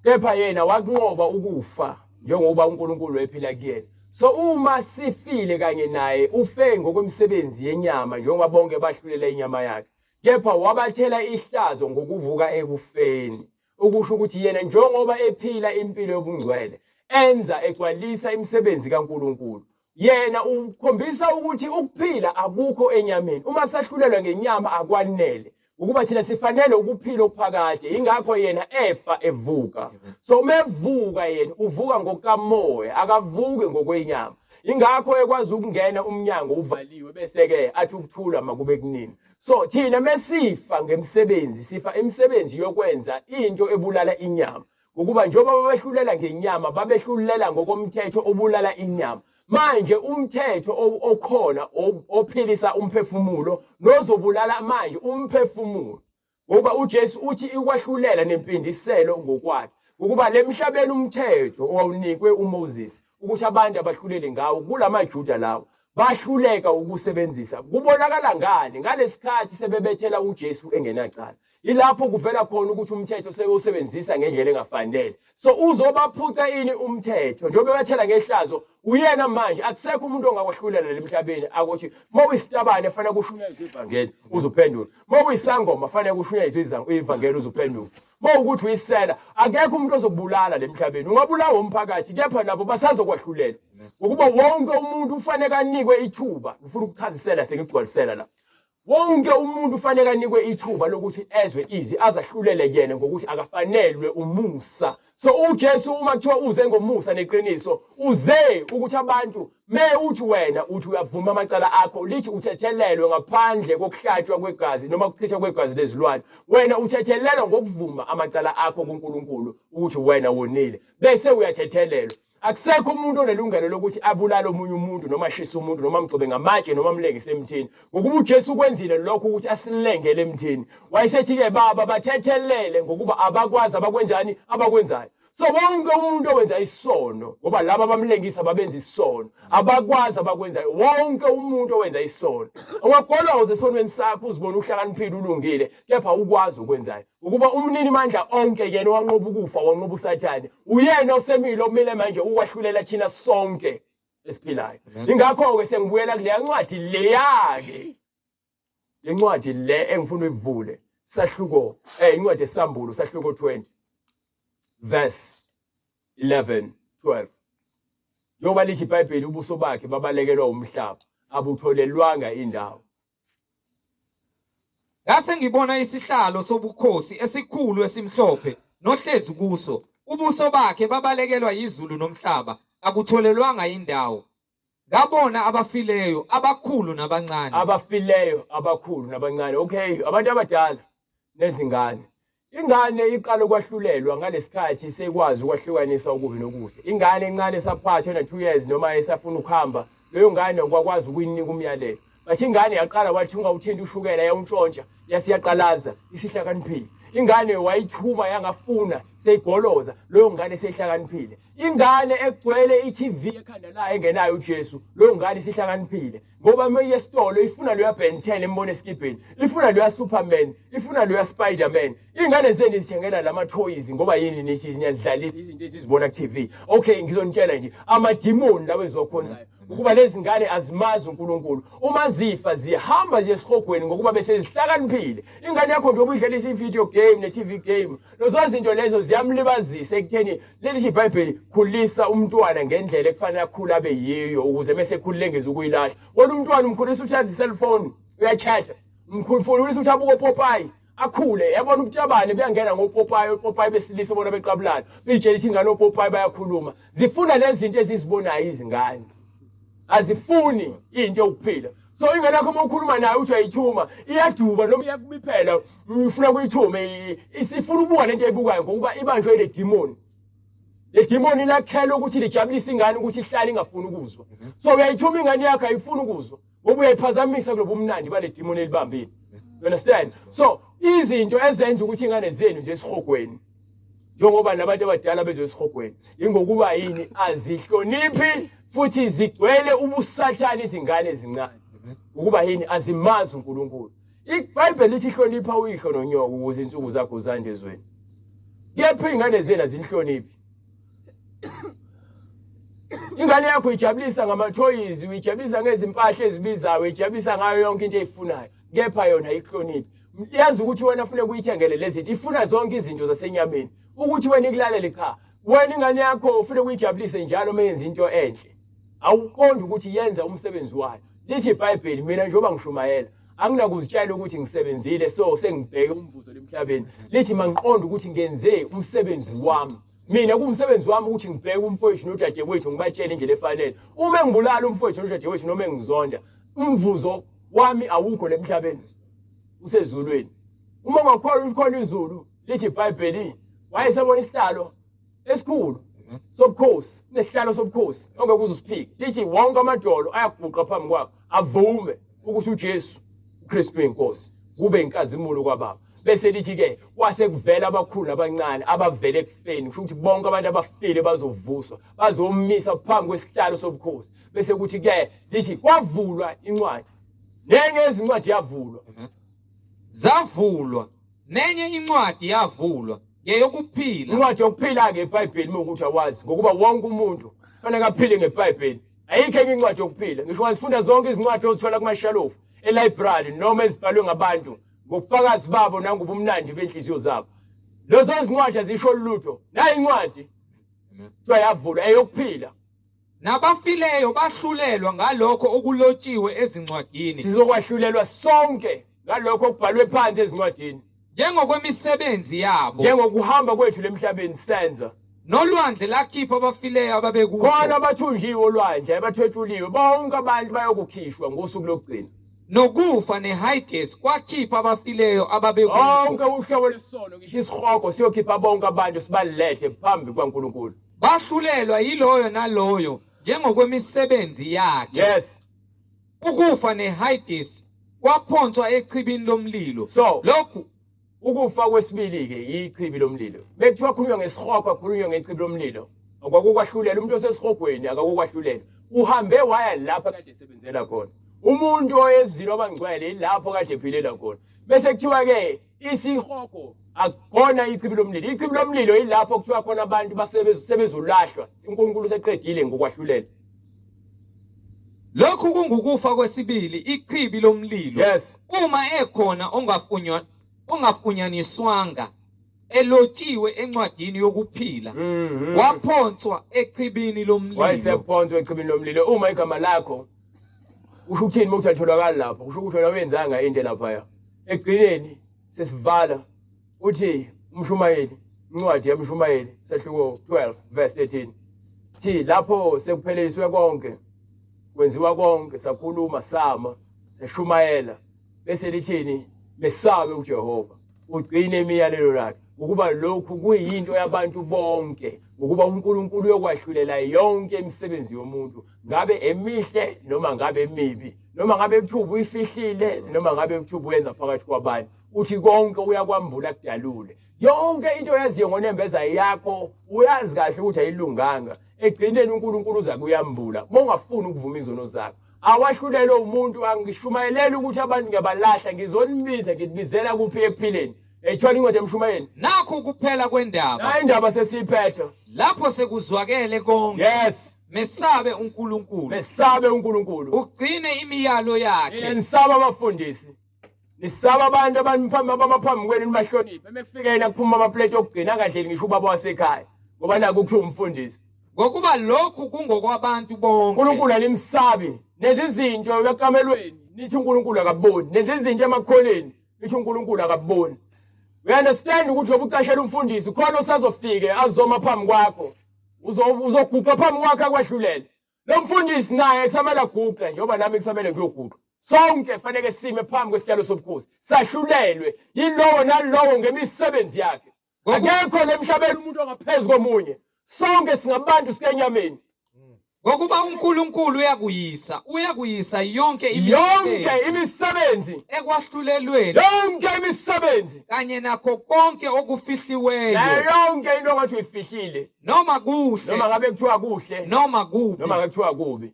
kepha yena wakunqoba ukufa njengoba uNkulunkulu ephila kuyena. So uma sifile kanye naye, ufe ngokwemisebenzi yenyama njengoba bonke bahlulela inyama yakhe, kepha wabathela ihlazo ngokuvuka ekufeni, ukusho ukuthi yena njengoba ephila impilo yobungcwele enza egcwalisa imisebenzi kaNkulunkulu, yena ukhombisa ukuthi ukuphila akukho enyameni. Uma sahlulelwa ngenyama akwanele, ukuba thina sifanele ukuphila okuphakade. Ingakho yena efa evuka. So uma evuka yena uvuka ngokukamoya, akavuki ngokwenyama. Ingakho ekwazi ukungena umnyango uvaliwe bese-ke athi ukuthula makube kunini. So thina mesifa ngemisebenzi, sifa imisebenzi yokwenza into ebulala inyama, ngokuba njengoba babehlulela ngenyama, babehlulela ngokomthetho obulala inyama. Manje umthetho okhona ophilisa umphefumulo nozobulala manje umphefumulo, ngoba uJesu uthi ikwahlulela nempindiselo ngokwakhe, ngokuba lemhlabeni umthetho owawunikwe uMoses ukuthi abantu abahlulele ngawo kulamaJuda lawo bahluleka ukusebenzisa. Kubonakala ngani ngalesikhathi sebebethela uJesu engenacala? Ilapho kuvela khona ukuthi umthetho sebewusebenzisa ngendlela engafanele. So uzobaphuca ini umthetho njengoba bebathela ngehlazo? Uyena manje akusekho umuntu ongakwahlulela lemhlabeni akuthi uma uyisitabane fanele kushunyayezwe ivangeli uzuphendula, uma uyisangoma fanele kushunyayezwe ivangeli uzuphenduka, uma ukuthi uyisela akekho umuntu ozokubulala lemhlabeni. Ungabulawa umphakathi kepha nabo basazokwahlulela, ngokuba wonke umuntu ufanele anikwe ithuba. Ngifuna ukuchazisela sengigcwalisela la. Wonke umuntu ufanele anikwe ithuba lokuthi ezwe izwi azahlulele yena ngokuthi akafanelwe umusa. So uJesu uma kuthiwa uze ngomusa neqiniso, uze ukuthi abantu me uthi wena uthi uyavuma amacala akho, lithi uthethelelwe ngaphandle kokuhlatshwa kwegazi noma kuchithwa kwegazi lezilwane. Wena uthethelelwa ngokuvuma amacala akho kuNkulunkulu ukuthi wena wonile, bese uyathethelelwa. Akusekho umuntu onelungelo lokuthi abulale omunye umuntu noma ashise umuntu noma amgxobe ngamatshe noma amlengise emthini, ngokuba uJesu ukwenzile lokho ukuthi asilengele emthini. Wayesethi-ke, Baba, bathethelele ngokuba abakwazi abakwenjani abakwenzayo. So wonke umuntu owenza isono, ngoba laba abamlengisa babenza isono, abakwazi abakwenzayo. Wonke umuntu owenza isono, ungagoloza esonweni sakho uzibone uhlakaniphile ulungile, kepha ukwazi okwenzayo. Ukuba umnini mandla onke yena owanqoba ukufa, wanqoba uSathane, uyena osemile omile manje ukwahlulela thina sonke esiphilayo. Ingakho-ke sengibuyela kuleya ncwadi leya-ke, le ncwadi le engifuna uyivule, sahluko incwadi esambulo sahluko 20 verse 11 12. Njengoba lithi iBhayibheli, ubuso bakhe babalekelwa umhlaba, abutholelwanga indawo. Ngase ngibona isihlalo sobukhosi esikhulu esimhlophe nohlezi kuso. Ubuso bakhe babalekelwa yizulu nomhlaba, akutholelwanga indawo. Ngabona abafileyo, abakhulu nabancane. Abafileyo, abakhulu nabancane. Okay, abantu abadala nezingane. Ingane iqala ukwahlulelwa ngalesikhathi sekwazi ukwahlukanisa okubi nokuhle. Ingane encane esaphathwa ena-2 years noma esafuna ukuhamba, leyo ngane kwakwazi ukuyinika umyalelo. But ingane yaqala wathi ungawuthinta ushukela yawuntshontsha, yasiyaqalaza, isihlakaniphile. Ingane wayithuma yangafuna, seyigoloza, leyo ngane seyihlakaniphile. Ingane egcwele i-TV ekhanda layo engenayo uJesu, leyo ngane isihlakaniphile. Ngoba uma iye esitolo ifuna loya Ben 10 embona esikibheni, ifuna loya Superman, ifuna loya Spiderman. Iy'ngane zenu zithengela lama toys ngoba yini nithi niyazidlalisa izinto ezizibona ku-TV. Okay, ngizonitshela nje, amadimoni lawo eziwakhonzayo. Ukuba lezi ngane azimazi uNkulunkulu. Uma zifa zihamba ziye esihogweni ngokuba bese zihlakaniphile. Ingane yakho nje obuyidlalisa i-video game ne-TV game. Lezo zinto lezo ziyamlibazisa ekutheni leli iBhayibheli khulisa umntwana ngendlela ekufanele akhule abe yiyo ukuze mese ekhulile engeze ukuyilahla. Wena umntwana umkhulisa uthi azi cellphone uyachatha. Umkhulisa ukuthi abuke opopayi. Akhule yabona ubutabane buyangena ngopopayi opopayi besilisa bona beqabulana beyitshela ukuthi ingane opopayi bayakhuluma zifuna lezi zinto ezizibonayo izingane azifuni into yokuphila so ingane yakho uma ukhuluma nayo uthi uyayithuma iyaduba noma iyakubiphela ufuna kuyithume isifuna ukubuka lento eyibukayo ngokuba ibanjwe ile demon le demon lakhelwe ukuthi lijabulise ingane ukuthi ihlale ingafuni ukuzwa so uyayithuma ingane yakho ayifuni ukuzwa ngoba uyayiphazamisa kulobu mnandi bale demon elibambile you understand so izinto ezenza ukuthi ingane zenu zesihogweni njengoba nabantu abadala bezesihogweni ingokuba yini azihloniphi futhi zigcwele ubusathane izingane ezincane ukuba yini azimazi uNkulunkulu iBhayibheli lithi hlonipha uyihlo nonyoko ukuze insuku zakho zande ezweni kepha ingane zenu azinhloniphi Ingane yakho ijabulisa ngamathoyizi, uyijabulisa ngezimpahla ezibizayo, uyijabulisa ngayo yonke into eyifunayo, kepha yona ayihloniphi. Yazi ukuthi wena ufuna kuyithengele lezi zinto, ifuna zonke izinto zasenyameni. Ukuthi wena ikulalele cha. Wena ingane yakho ufuna ukuyijabulise njalo uma yenza into enhle. Awuqondi ukuthi yenza umsebenzi wayo. Lithi iBhayibheli mina njengoba ngishumayela anginakuzitshela ukuthi ngisebenzile so sengibheke umvuzo lemhlabeni. Lithi mangiqonde ukuthi ngenze umsebenzi wami. Mina kuwumsebenzi wami ukuthi ngibheke umfowethu nodadewethu ngibatshele indlela efanele. Uma engibulala umfowethu nodadewethu noma engizonda, umvuzo wami awukho lemhlabeni. Usezulwini. Uma ungakholwa ukuthi khona izulu, lithi iBhayibheli, wayesebona isihlalo esikhulu sobukhosi, nesihlalo sobukhosi ongeke uze usiphike. Lithi wonke amadolo ayaguqa phambi kwakho, avume ukuthi uJesu uKristu inkosi kube inkazimulo kwababa bese lithi ke kwase kuvela abakhulu nabancane abavele ekufeni kusho ukuthi bonke abantu abafile bazovuswa bazomisa phambi kwesihlalo sobukhosi bese kuthi ke lithi kwavulwa incwadi nenye ezincwadi yavulwa zavulwa nenye incwadi yavulwa ngeyokuphila incwadi yokuphila ke iBhayibheli uma ukuthi awazi ngokuba wonke umuntu kufanele aphile ngeBhayibheli ayikho enye incwadi yokuphila ngisho ungazifunda zonke izincwadi ozithola kumashalofu elibrary noma ezibhalwe ngabantu ngobufakazi babo nangobumnandi benhliziyo zabo lezo zincwadi azisho lutho nayi incwadi kuthiwa yavulwa eyokuphila Nabafileyo bahlulelwa ngalokho okulotshiwe ezincwadini. Sizokwahlulelwa sonke ngalokho okubhalwe phansi ezincwadini. Njengokwemisebenzi yabo. Njengokuhamba kwethu lemhlabeni senza. Nolwandle lakhipha abafileyo ababekulo. Khona abathunjiwe olwandle, abathwetshuliwe, bonke abantu bayokukhishwa ngosuku lokugcina. Nokufa neHayidesi kwakhipha abafileyo ababekulo. Bonke uhlobo lwesono, ngisho isihogo siyokhipha bonke abantu sibalethe phambi kukaNkulunkulu. Bahlulelwa yiloyo naloyo njengokwemisebenzi yakhe. Yes. Ukufa neHayidesi kwaphonswa echibini lomlilo. So, Lokhu ukufa kwesibili-ke yichibi lomlilo. Bekuthiwa khulunywa ngesihogo, akhulunywa ngechibi lomlilo. Akwakukwahlulela umuntu osesihogweni akakukwahlulela. Uhambe waya lapho kade esebenzela khona. Umuntu oyezilo abangcwele yilapho kade ephilela khona. Bese kuthiwa-ke isihogo akukona ichibi lomlilo. Ichibi lomlilo yilapho kuthiwa khona abantu sebezolahlwa. uNkulunkulu useqedile ngokwahlulela. Lokhu kungukufa kwesibili, ichibi lomlilo. Yes. Uma ekhona ongafunywa ongafunyaniswanga elotshiwe encwadini yokuphila waphonswa echibini lomlilo. Wayesephonswa echibini lomlilo. Uma igama lakho usho ukuthini uma kuthatholakala lapho kusho ukuthi wena wenzanga into laphaya. Ekugcineni sesivala uthi umshumayeli incwadi yamshumayeli sehluko 12 verse 13 thi lapho sekuphelelisiwe konke kwenziwa konke sakhuluma sama sashumayela bese lithini mesabe uJehova ugcine imiyalelo yakhe ukuba lokhu kuyinto yabantu bonke ngokuba uNkulunkulu uyokwahlulela yonke imisebenzi yomuntu ngabe emihle noma ngabe emibi noma ngabe kuthiwa ubuyifihlile noma ngabe kuthiwa ubuyenza phakathi kwabantu uthi konke uyakwambula kudalule yonke into oyaziyo ngonembeza yakho uyazi kahle ukuthi ayilunganga ekugcineni uNkulunkulu uza kuyambula uma ungafuni ukuvuma izono zakho awahlulelwe umuntu angishumayeleli ukuthi abantu ngiyabalahla ngizonibiza ngibizela kuphi ekuphileni ethwala incwadi emshumayeli Nakhu kuphela kwendaba. Nayi indaba sesiyiphethe Lapho sekuzwakele konke. Yes. Mesabe uNkulunkulu. Mesabe uNkulunkulu. Ugcine imiyalo yakhe. Nisaba abafundisi. Nisaba abantu abaniphambi abamaphambi kwenu nibahloniphe. Mekufika yena kuphuma amaplate okugcina angadleli ngisho ubaba wasekhaya. Ngoba naku kuthiwa umfundisi. Ngokuba lokhu kungokwabantu bonke. uNkulunkulu alimsabi. Nenza izinto ekamelweni nithi uNkulunkulu akaboni. Nenza izinto emakholeni nithi uNkulunkulu akaboni. We understand ukuthi ubucashela umfundisi khona usazofike azoma phambi kwakho. Uzoguqa phambi kwakhe akwahlulele. Lo mfundisi naye kusamele aguqe njengoba nami kusamele ngiyoguqa. Sonke fanele sime phambi kwesihlalo sobukhosi sahlulelwe yilowo nalowo ngemisebenzi yakhe. Akekho lemhlabeni umuntu ongaphezu komunye. Sonke singabantu sikenyameni. Ngokuba uNkulunkulu uyakuyisa, uyakuyisa yonke Yonke imisebenzi ekwahlulelweni yonke imisebenzi kanye nakho konke okufihliweyo. Nayo yonke into ongathi uyifihlile. Noma kuhle. Noma ngabe kuthiwa kuhle. Noma kubi. Noma ngabe kuthiwa kubi.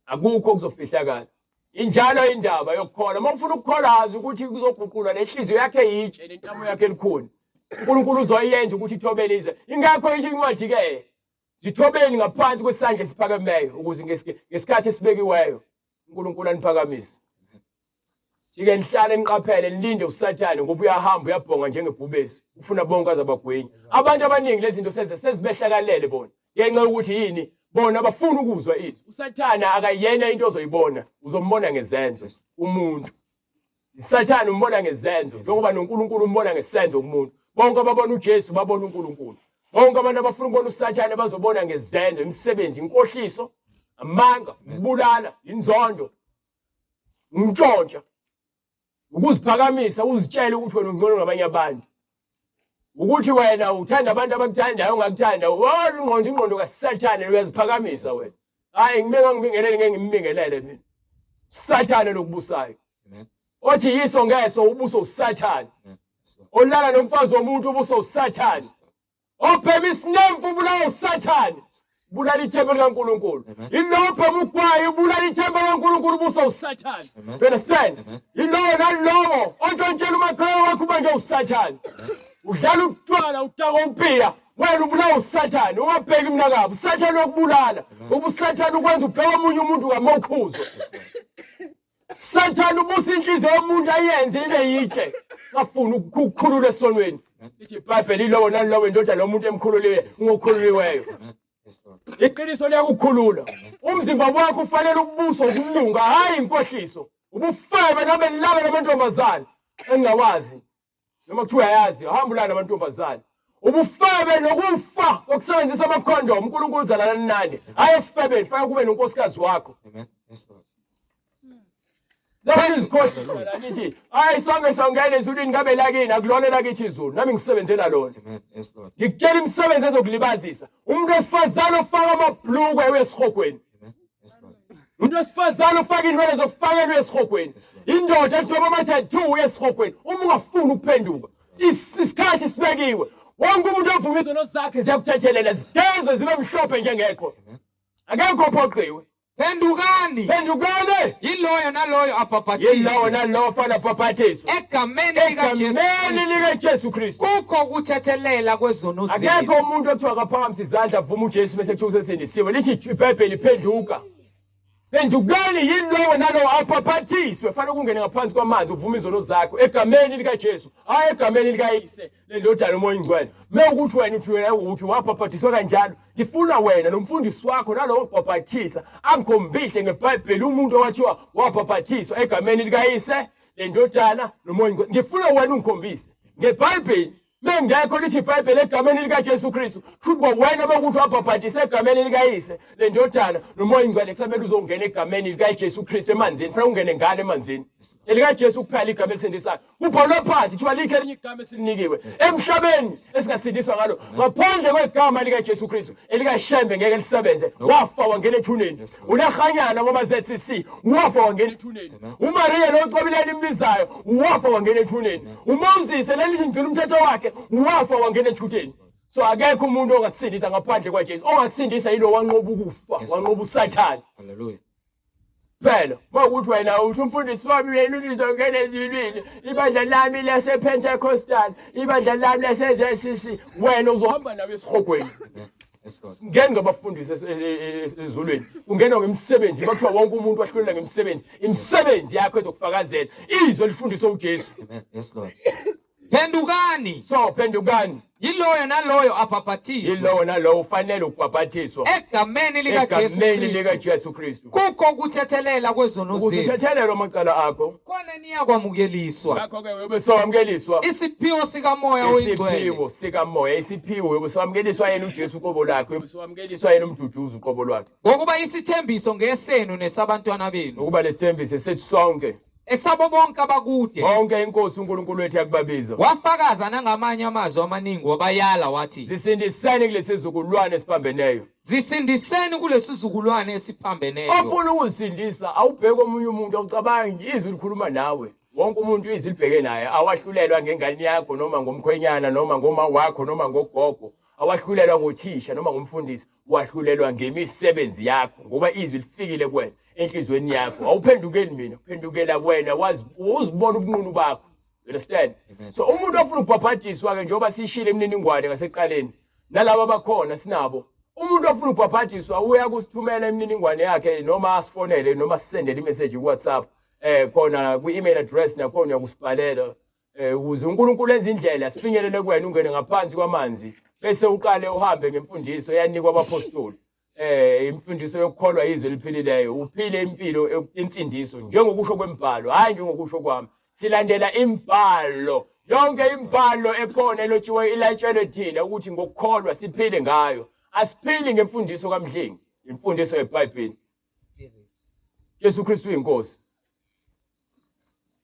Akukho okuzofihlakala. Injalo indaba yokukholwa. Uma ufuna ukukholwa azi ukuthi kuzoguqulwa nenhliziyo yakhe yitshe nentamo yakhe elikhuni. uNkulunkulu uzoyenza ukuthi ithobele izwe. Ingakho isho incwadi ke zithobeni ngaphansi kwesandla esiphakemeyo ukuze ngesikhathi esibekiweyo uNkulunkulu aniphakamise. Jike nihlale niqaphele nilinde uSathane ngoba uyahamba uyabhonga njengebhubesi ufuna bonke azabagwinya. Abantu abaningi lezi zinto seze sezibehlakalele bona ngenxa yokuthi yini bona abafuni ukuzwa izwi. USathane akayena into ozoyibona uzombona ngezenzo umuntu. USathane umbona ngezenzo njengoba noNkulunkulu umbona ngesenzo kumuntu. Bonke ababona uJesu babona uNkulunkulu. Bonke abantu abafuna ukubona uSathane bazobona ngezenzo, imisebenzi, inkohliso, amanga, ukubulala, inzondo, ukuntshontsha, ukuziphakamisa, uzitshele ukuthi wena ungcono ngabanye abantu. Ukuthi wena uthanda abantu abakuthandayo ongakuthanda, ingqondo ingqondo kaSathane uyaziphakamisa wena. Hayi ngime ngangibingelele ngeke ngimbingelele mina. Sathane lokubusayo. Othi yiso ngeso ubuso uSathane. Olala nomfazi womuntu ubuso uSathane. Obhema isinemfu ubulawa uSathane. Bulala ithemba likaNkulunkulu. Yilowo obhema ugwayi ubulala ithemba likaNkulunkulu ubuso uSathane. You understand? Yilowo nalowo ontshontshela umakhelwane wakho ubanje uSathane. Udlala utshwala udakwa ubhiya wena ubulawa uSathane ungabheki mnakabo uSathane uyakubulala ngoba uSathane ukwenza ubheke omunye umuntu ngamokhuzo. Sathane ubusa inhliziyo yomuntu ayenze ibe yitshe ngafuni ukukhulula esonweni. Lithi iBhayibheli ilowo nalowo indoda lo muntu emkhululiwe ungokhululiweyo. Iqiniso liyakukhulula. Umzimba wakho ufanele ukubusa ukulunga hayi inkohliso. Ubufebe noma nilala namantombazane engingawazi. Noma kuthiwa uyayazi hamba ulala namantombazane. Ubufebe nokufa okusebenzisa amakhondom uNkulunkulu uzalana nani. Hayi efebeni fanele kube nonkosikazi wakho. Amen. Yes Lord. Lapho izikhohlisa la nithi hayi sonke songena ezulwini ngabe lakini akulona lakithi izulu nami ngisebenzela lona. Amen. Yes Lord. Ngikutshela imisebenzi ezokulibazisa. Umuntu wesifazane ofaka amabhlukwe uyesihogweni. Amen. Yes Lord. Umuntu wesifazane ofaka inwele zokufakela uyesihogweni. Indoda edoba ama-tattoo uyesihogweni. Uma ungafuni ukuphenduka isikhathi sibekiwe. Wonke umuntu ovuma izono zakhe ziyakuthethelela zigezwe zibe mhlophe njengeqhwa. Akekho ophoqiwe. Phendukani. Phendukani. Yiloyo naloyo abhabhathiswe. Yilowo nalowo fanele abhabhathiswe. Egameni likaJesu. Egameni likaJesu Kristu. Kukho ukuthethelela kwezono zenu. Akekho umuntu othiwa akaphakamise izandla avuma uJesu bese kuthiwa usesindisiwe. Lithi iBhayibheli phenduka. Phendukani yilowo nalowo abhabhathiswe. Fanele ukungene ngaphansi kwamanzi uvume izono zakho egameni likaJesu. Hayi egameni likaYise. Lendodana umoya ingcwele mewukuthi wena uthi wena ukuthi wabhabhathiswa kanjalo ngifuna wena nomfundisi wakho nalowo obhabhathisa angikhombise ngeBhayibheli umuntu owathiwa wabhabhathiswa egameni likayise lendodana nomoya ingcwele ngifuna wena ungikhombise ngeBhayibheli mengekho lithi iBhayibheli egameni likaJesu Kristu futhi wena bokuthi wabhabhathisa egameni likayise lendodana nomoya ingcwele kusamele uzongena egameni likaJesu Kristu emanzini fanele ungene ngale emanzini elikaJesu kuphela igama elisindisayo Kubhalwe phansi kuthiwa likho elinye igama esilinikiwe emhlabeni esingasindiswa ngalo ngaphandle kwegama likaJesu Kristu elikaShembe ngeke lisebenze. Wafa wangena ethuneni. Unahanyana kwama-ZCC wafa wangena ethuneni. UMaria lo ocobile elimbizayo wafa wangena ethuneni. UMoses lelithi ngigcina umthetho wakhe wafa wangena ethuneni. So akekho umuntu ongakusindisa ngaphandle kwaJesu. Ongakusindisa yilo wanqoba ukufa, wanqoba uSathane. Hallelujah. Phela mawukuthi wena uthi umfundisi wami yena uzongena ezulwini ibandla lami lase-Pentecostal ibandla lami lase-ZCC wena uzohamba nawe esihogweni. Yes, Lord. Ngeni ngabafundisi ezulwini. Ungenwa ngemisebenzi, bathiwa wonke umuntu wahlulela ngemisebenzi. Imisebenzi yakho ezokufakazela izwi elifundiswa uJesu. Amen. Yes, Lord. Phendukani. So phendukani. Yiloyo naloyo abhabhathiswe. Yilowo nalowo ufanele ukubhabhathiswa. Egameni likaJesu Egameni likaJesu Kristu. Kukho ukuthethelela kwezono zenu. Ukuthethelelwa amacala akho. Khona niyakwamukeliswa. Ngakho ke uyobe sowamukeliswa. Isiphiwo sikaMoya oyiNgcwele. Isiphiwo sikaMoya, isiphiwo uyobe sowamukeliswa yena uJesu uqobo lwakhe, uyobe sowamukeliswa yena umduduzi uqobo lwakhe. Ngokuba isithembiso ngesenu nesabantwana benu. Ukuba lesithembiso sethu sonke. Esabo bonke abakude. Bonke inkosi uNkulunkulu wethu yakubabiza. Wafakaza nangamanye amazwi amaningi wabayala wathi. Zisindiseni kulesizukulwane esiphambeneyo. Zisindiseni kulesizukulwane esiphambeneyo. Ofuna ukuzisindisa awubheke omunye umuntu awucabangi izwi likhuluma nawe. Wonke umuntu izwi libheke naye awahlulelwa ngengane yakho noma ngomkhwenyana noma ngoma wakho noma ngogogo. Awahlulelwa ngothisha noma ngomfundisi, wahlulelwa ngemisebenzi yakho ngoba izwi lifikile kuwena enhlizweni yakho. Awuphendukeli mina, uphendukela wena wazi uzibona ubunqunu bakho. You understand? So umuntu ofuna ukubhabhadiswa ke njengoba sishile imininingwane ngasekuqaleni nalabo abakhona sinabo umuntu ofuna ukubhabhadiswa uya kusithumela imininingwane yakhe noma asifonele noma sisendele imessage ku WhatsApp khona kwi-email address nakhona uyakusibhalela ukuze uNkulunkulu enze indlela sifinyelele kuwena ungene ngaphansi kwamanzi bese uqale uhambe ngemfundiso eyanikwa abaphostoli imfundiso yokukholwa izwi eliphilileyo uphile impilo insindiso njengokusho kwembhalo hayi njengokusho kwami silandela imbhalo yonke imbhalo ekhona elotshiwe ilatshelwe thina ukuthi ngokukholwa siphile ngayo asiphili ngemfundiso kaMdlingi imfundiso yeBhayibheli Jesu Kristu uyinkosi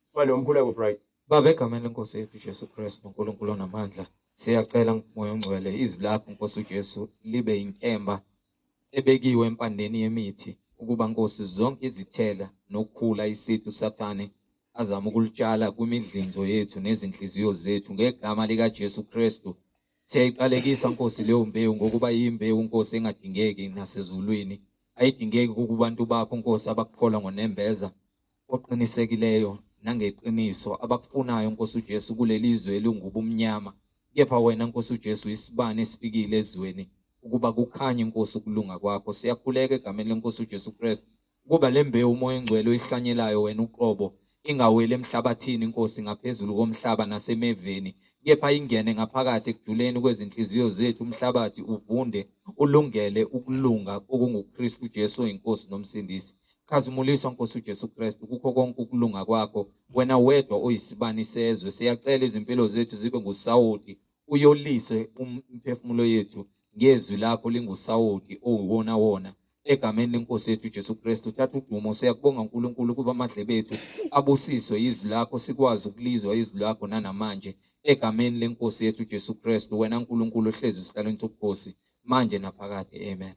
Sibale umkhuleko bright Baba egameni lenkosi yethu Jesu Kristu uNkulunkulu onamandla siyacela ngoMoya oNgcwele izwi lakho Nkosi uJesu libe inkemba ebekiwe empandeni yemithi ukuba Nkosi zonke izithela nokukhula isithi uSathane azama ukulutshala kwimidlinzo yethu nezinhliziyo zethu ngegama likaJesu Kristu. Siyayiqalekisa Nkosi leyo mbewu ngokuba yimbewu Nkosi engadingeki nasezulwini. Ayidingeki kubantu bakho Nkosi abakukholwa ngonembeza oqinisekileyo nangeqiniso abakufunayo Nkosi uJesu kuleli zwe elingubumnyama. Kepha wena Nkosi uJesu isibane esifikile ezweni ukuba kukhanye Nkosi ukulunga kwakho. Siyakhuleka egameni lenkosi uJesu Kristu ukuba le mbewu uMoya oNgcwele oyihlanyelayo wena uqobo ingaweli emhlabathini Nkosi ngaphezulu komhlaba nasemeveni kepha ingene ngaphakathi ekujuleni kwezinhliziyo zethu umhlabathi uvunde ulungele ukulunga okunguKristu Jesu oyinkosi nomsindisi. Khazimuliswa Nkosi uJesu Kristu kukho konke ukulunga kwakho wena wedwa oyisibani sezwe. Siyacela izimpilo zethu zibe ngusawoti uyolise umphefumulo yethu ngezwi lakho lingusawoti owuwona wona egameni lenkosi yethu Jesu Kristu. Thatha udumo, siyakubonga uNkulunkulu kuba amadlebe ethu abusiswe izwi lakho sikwazi ukulizwa izwi lakho nanamanje egameni lenkosi yethu Jesu Kristu wena uNkulunkulu ohlezi esihlalweni sobukhosi manje naphakade. Amen.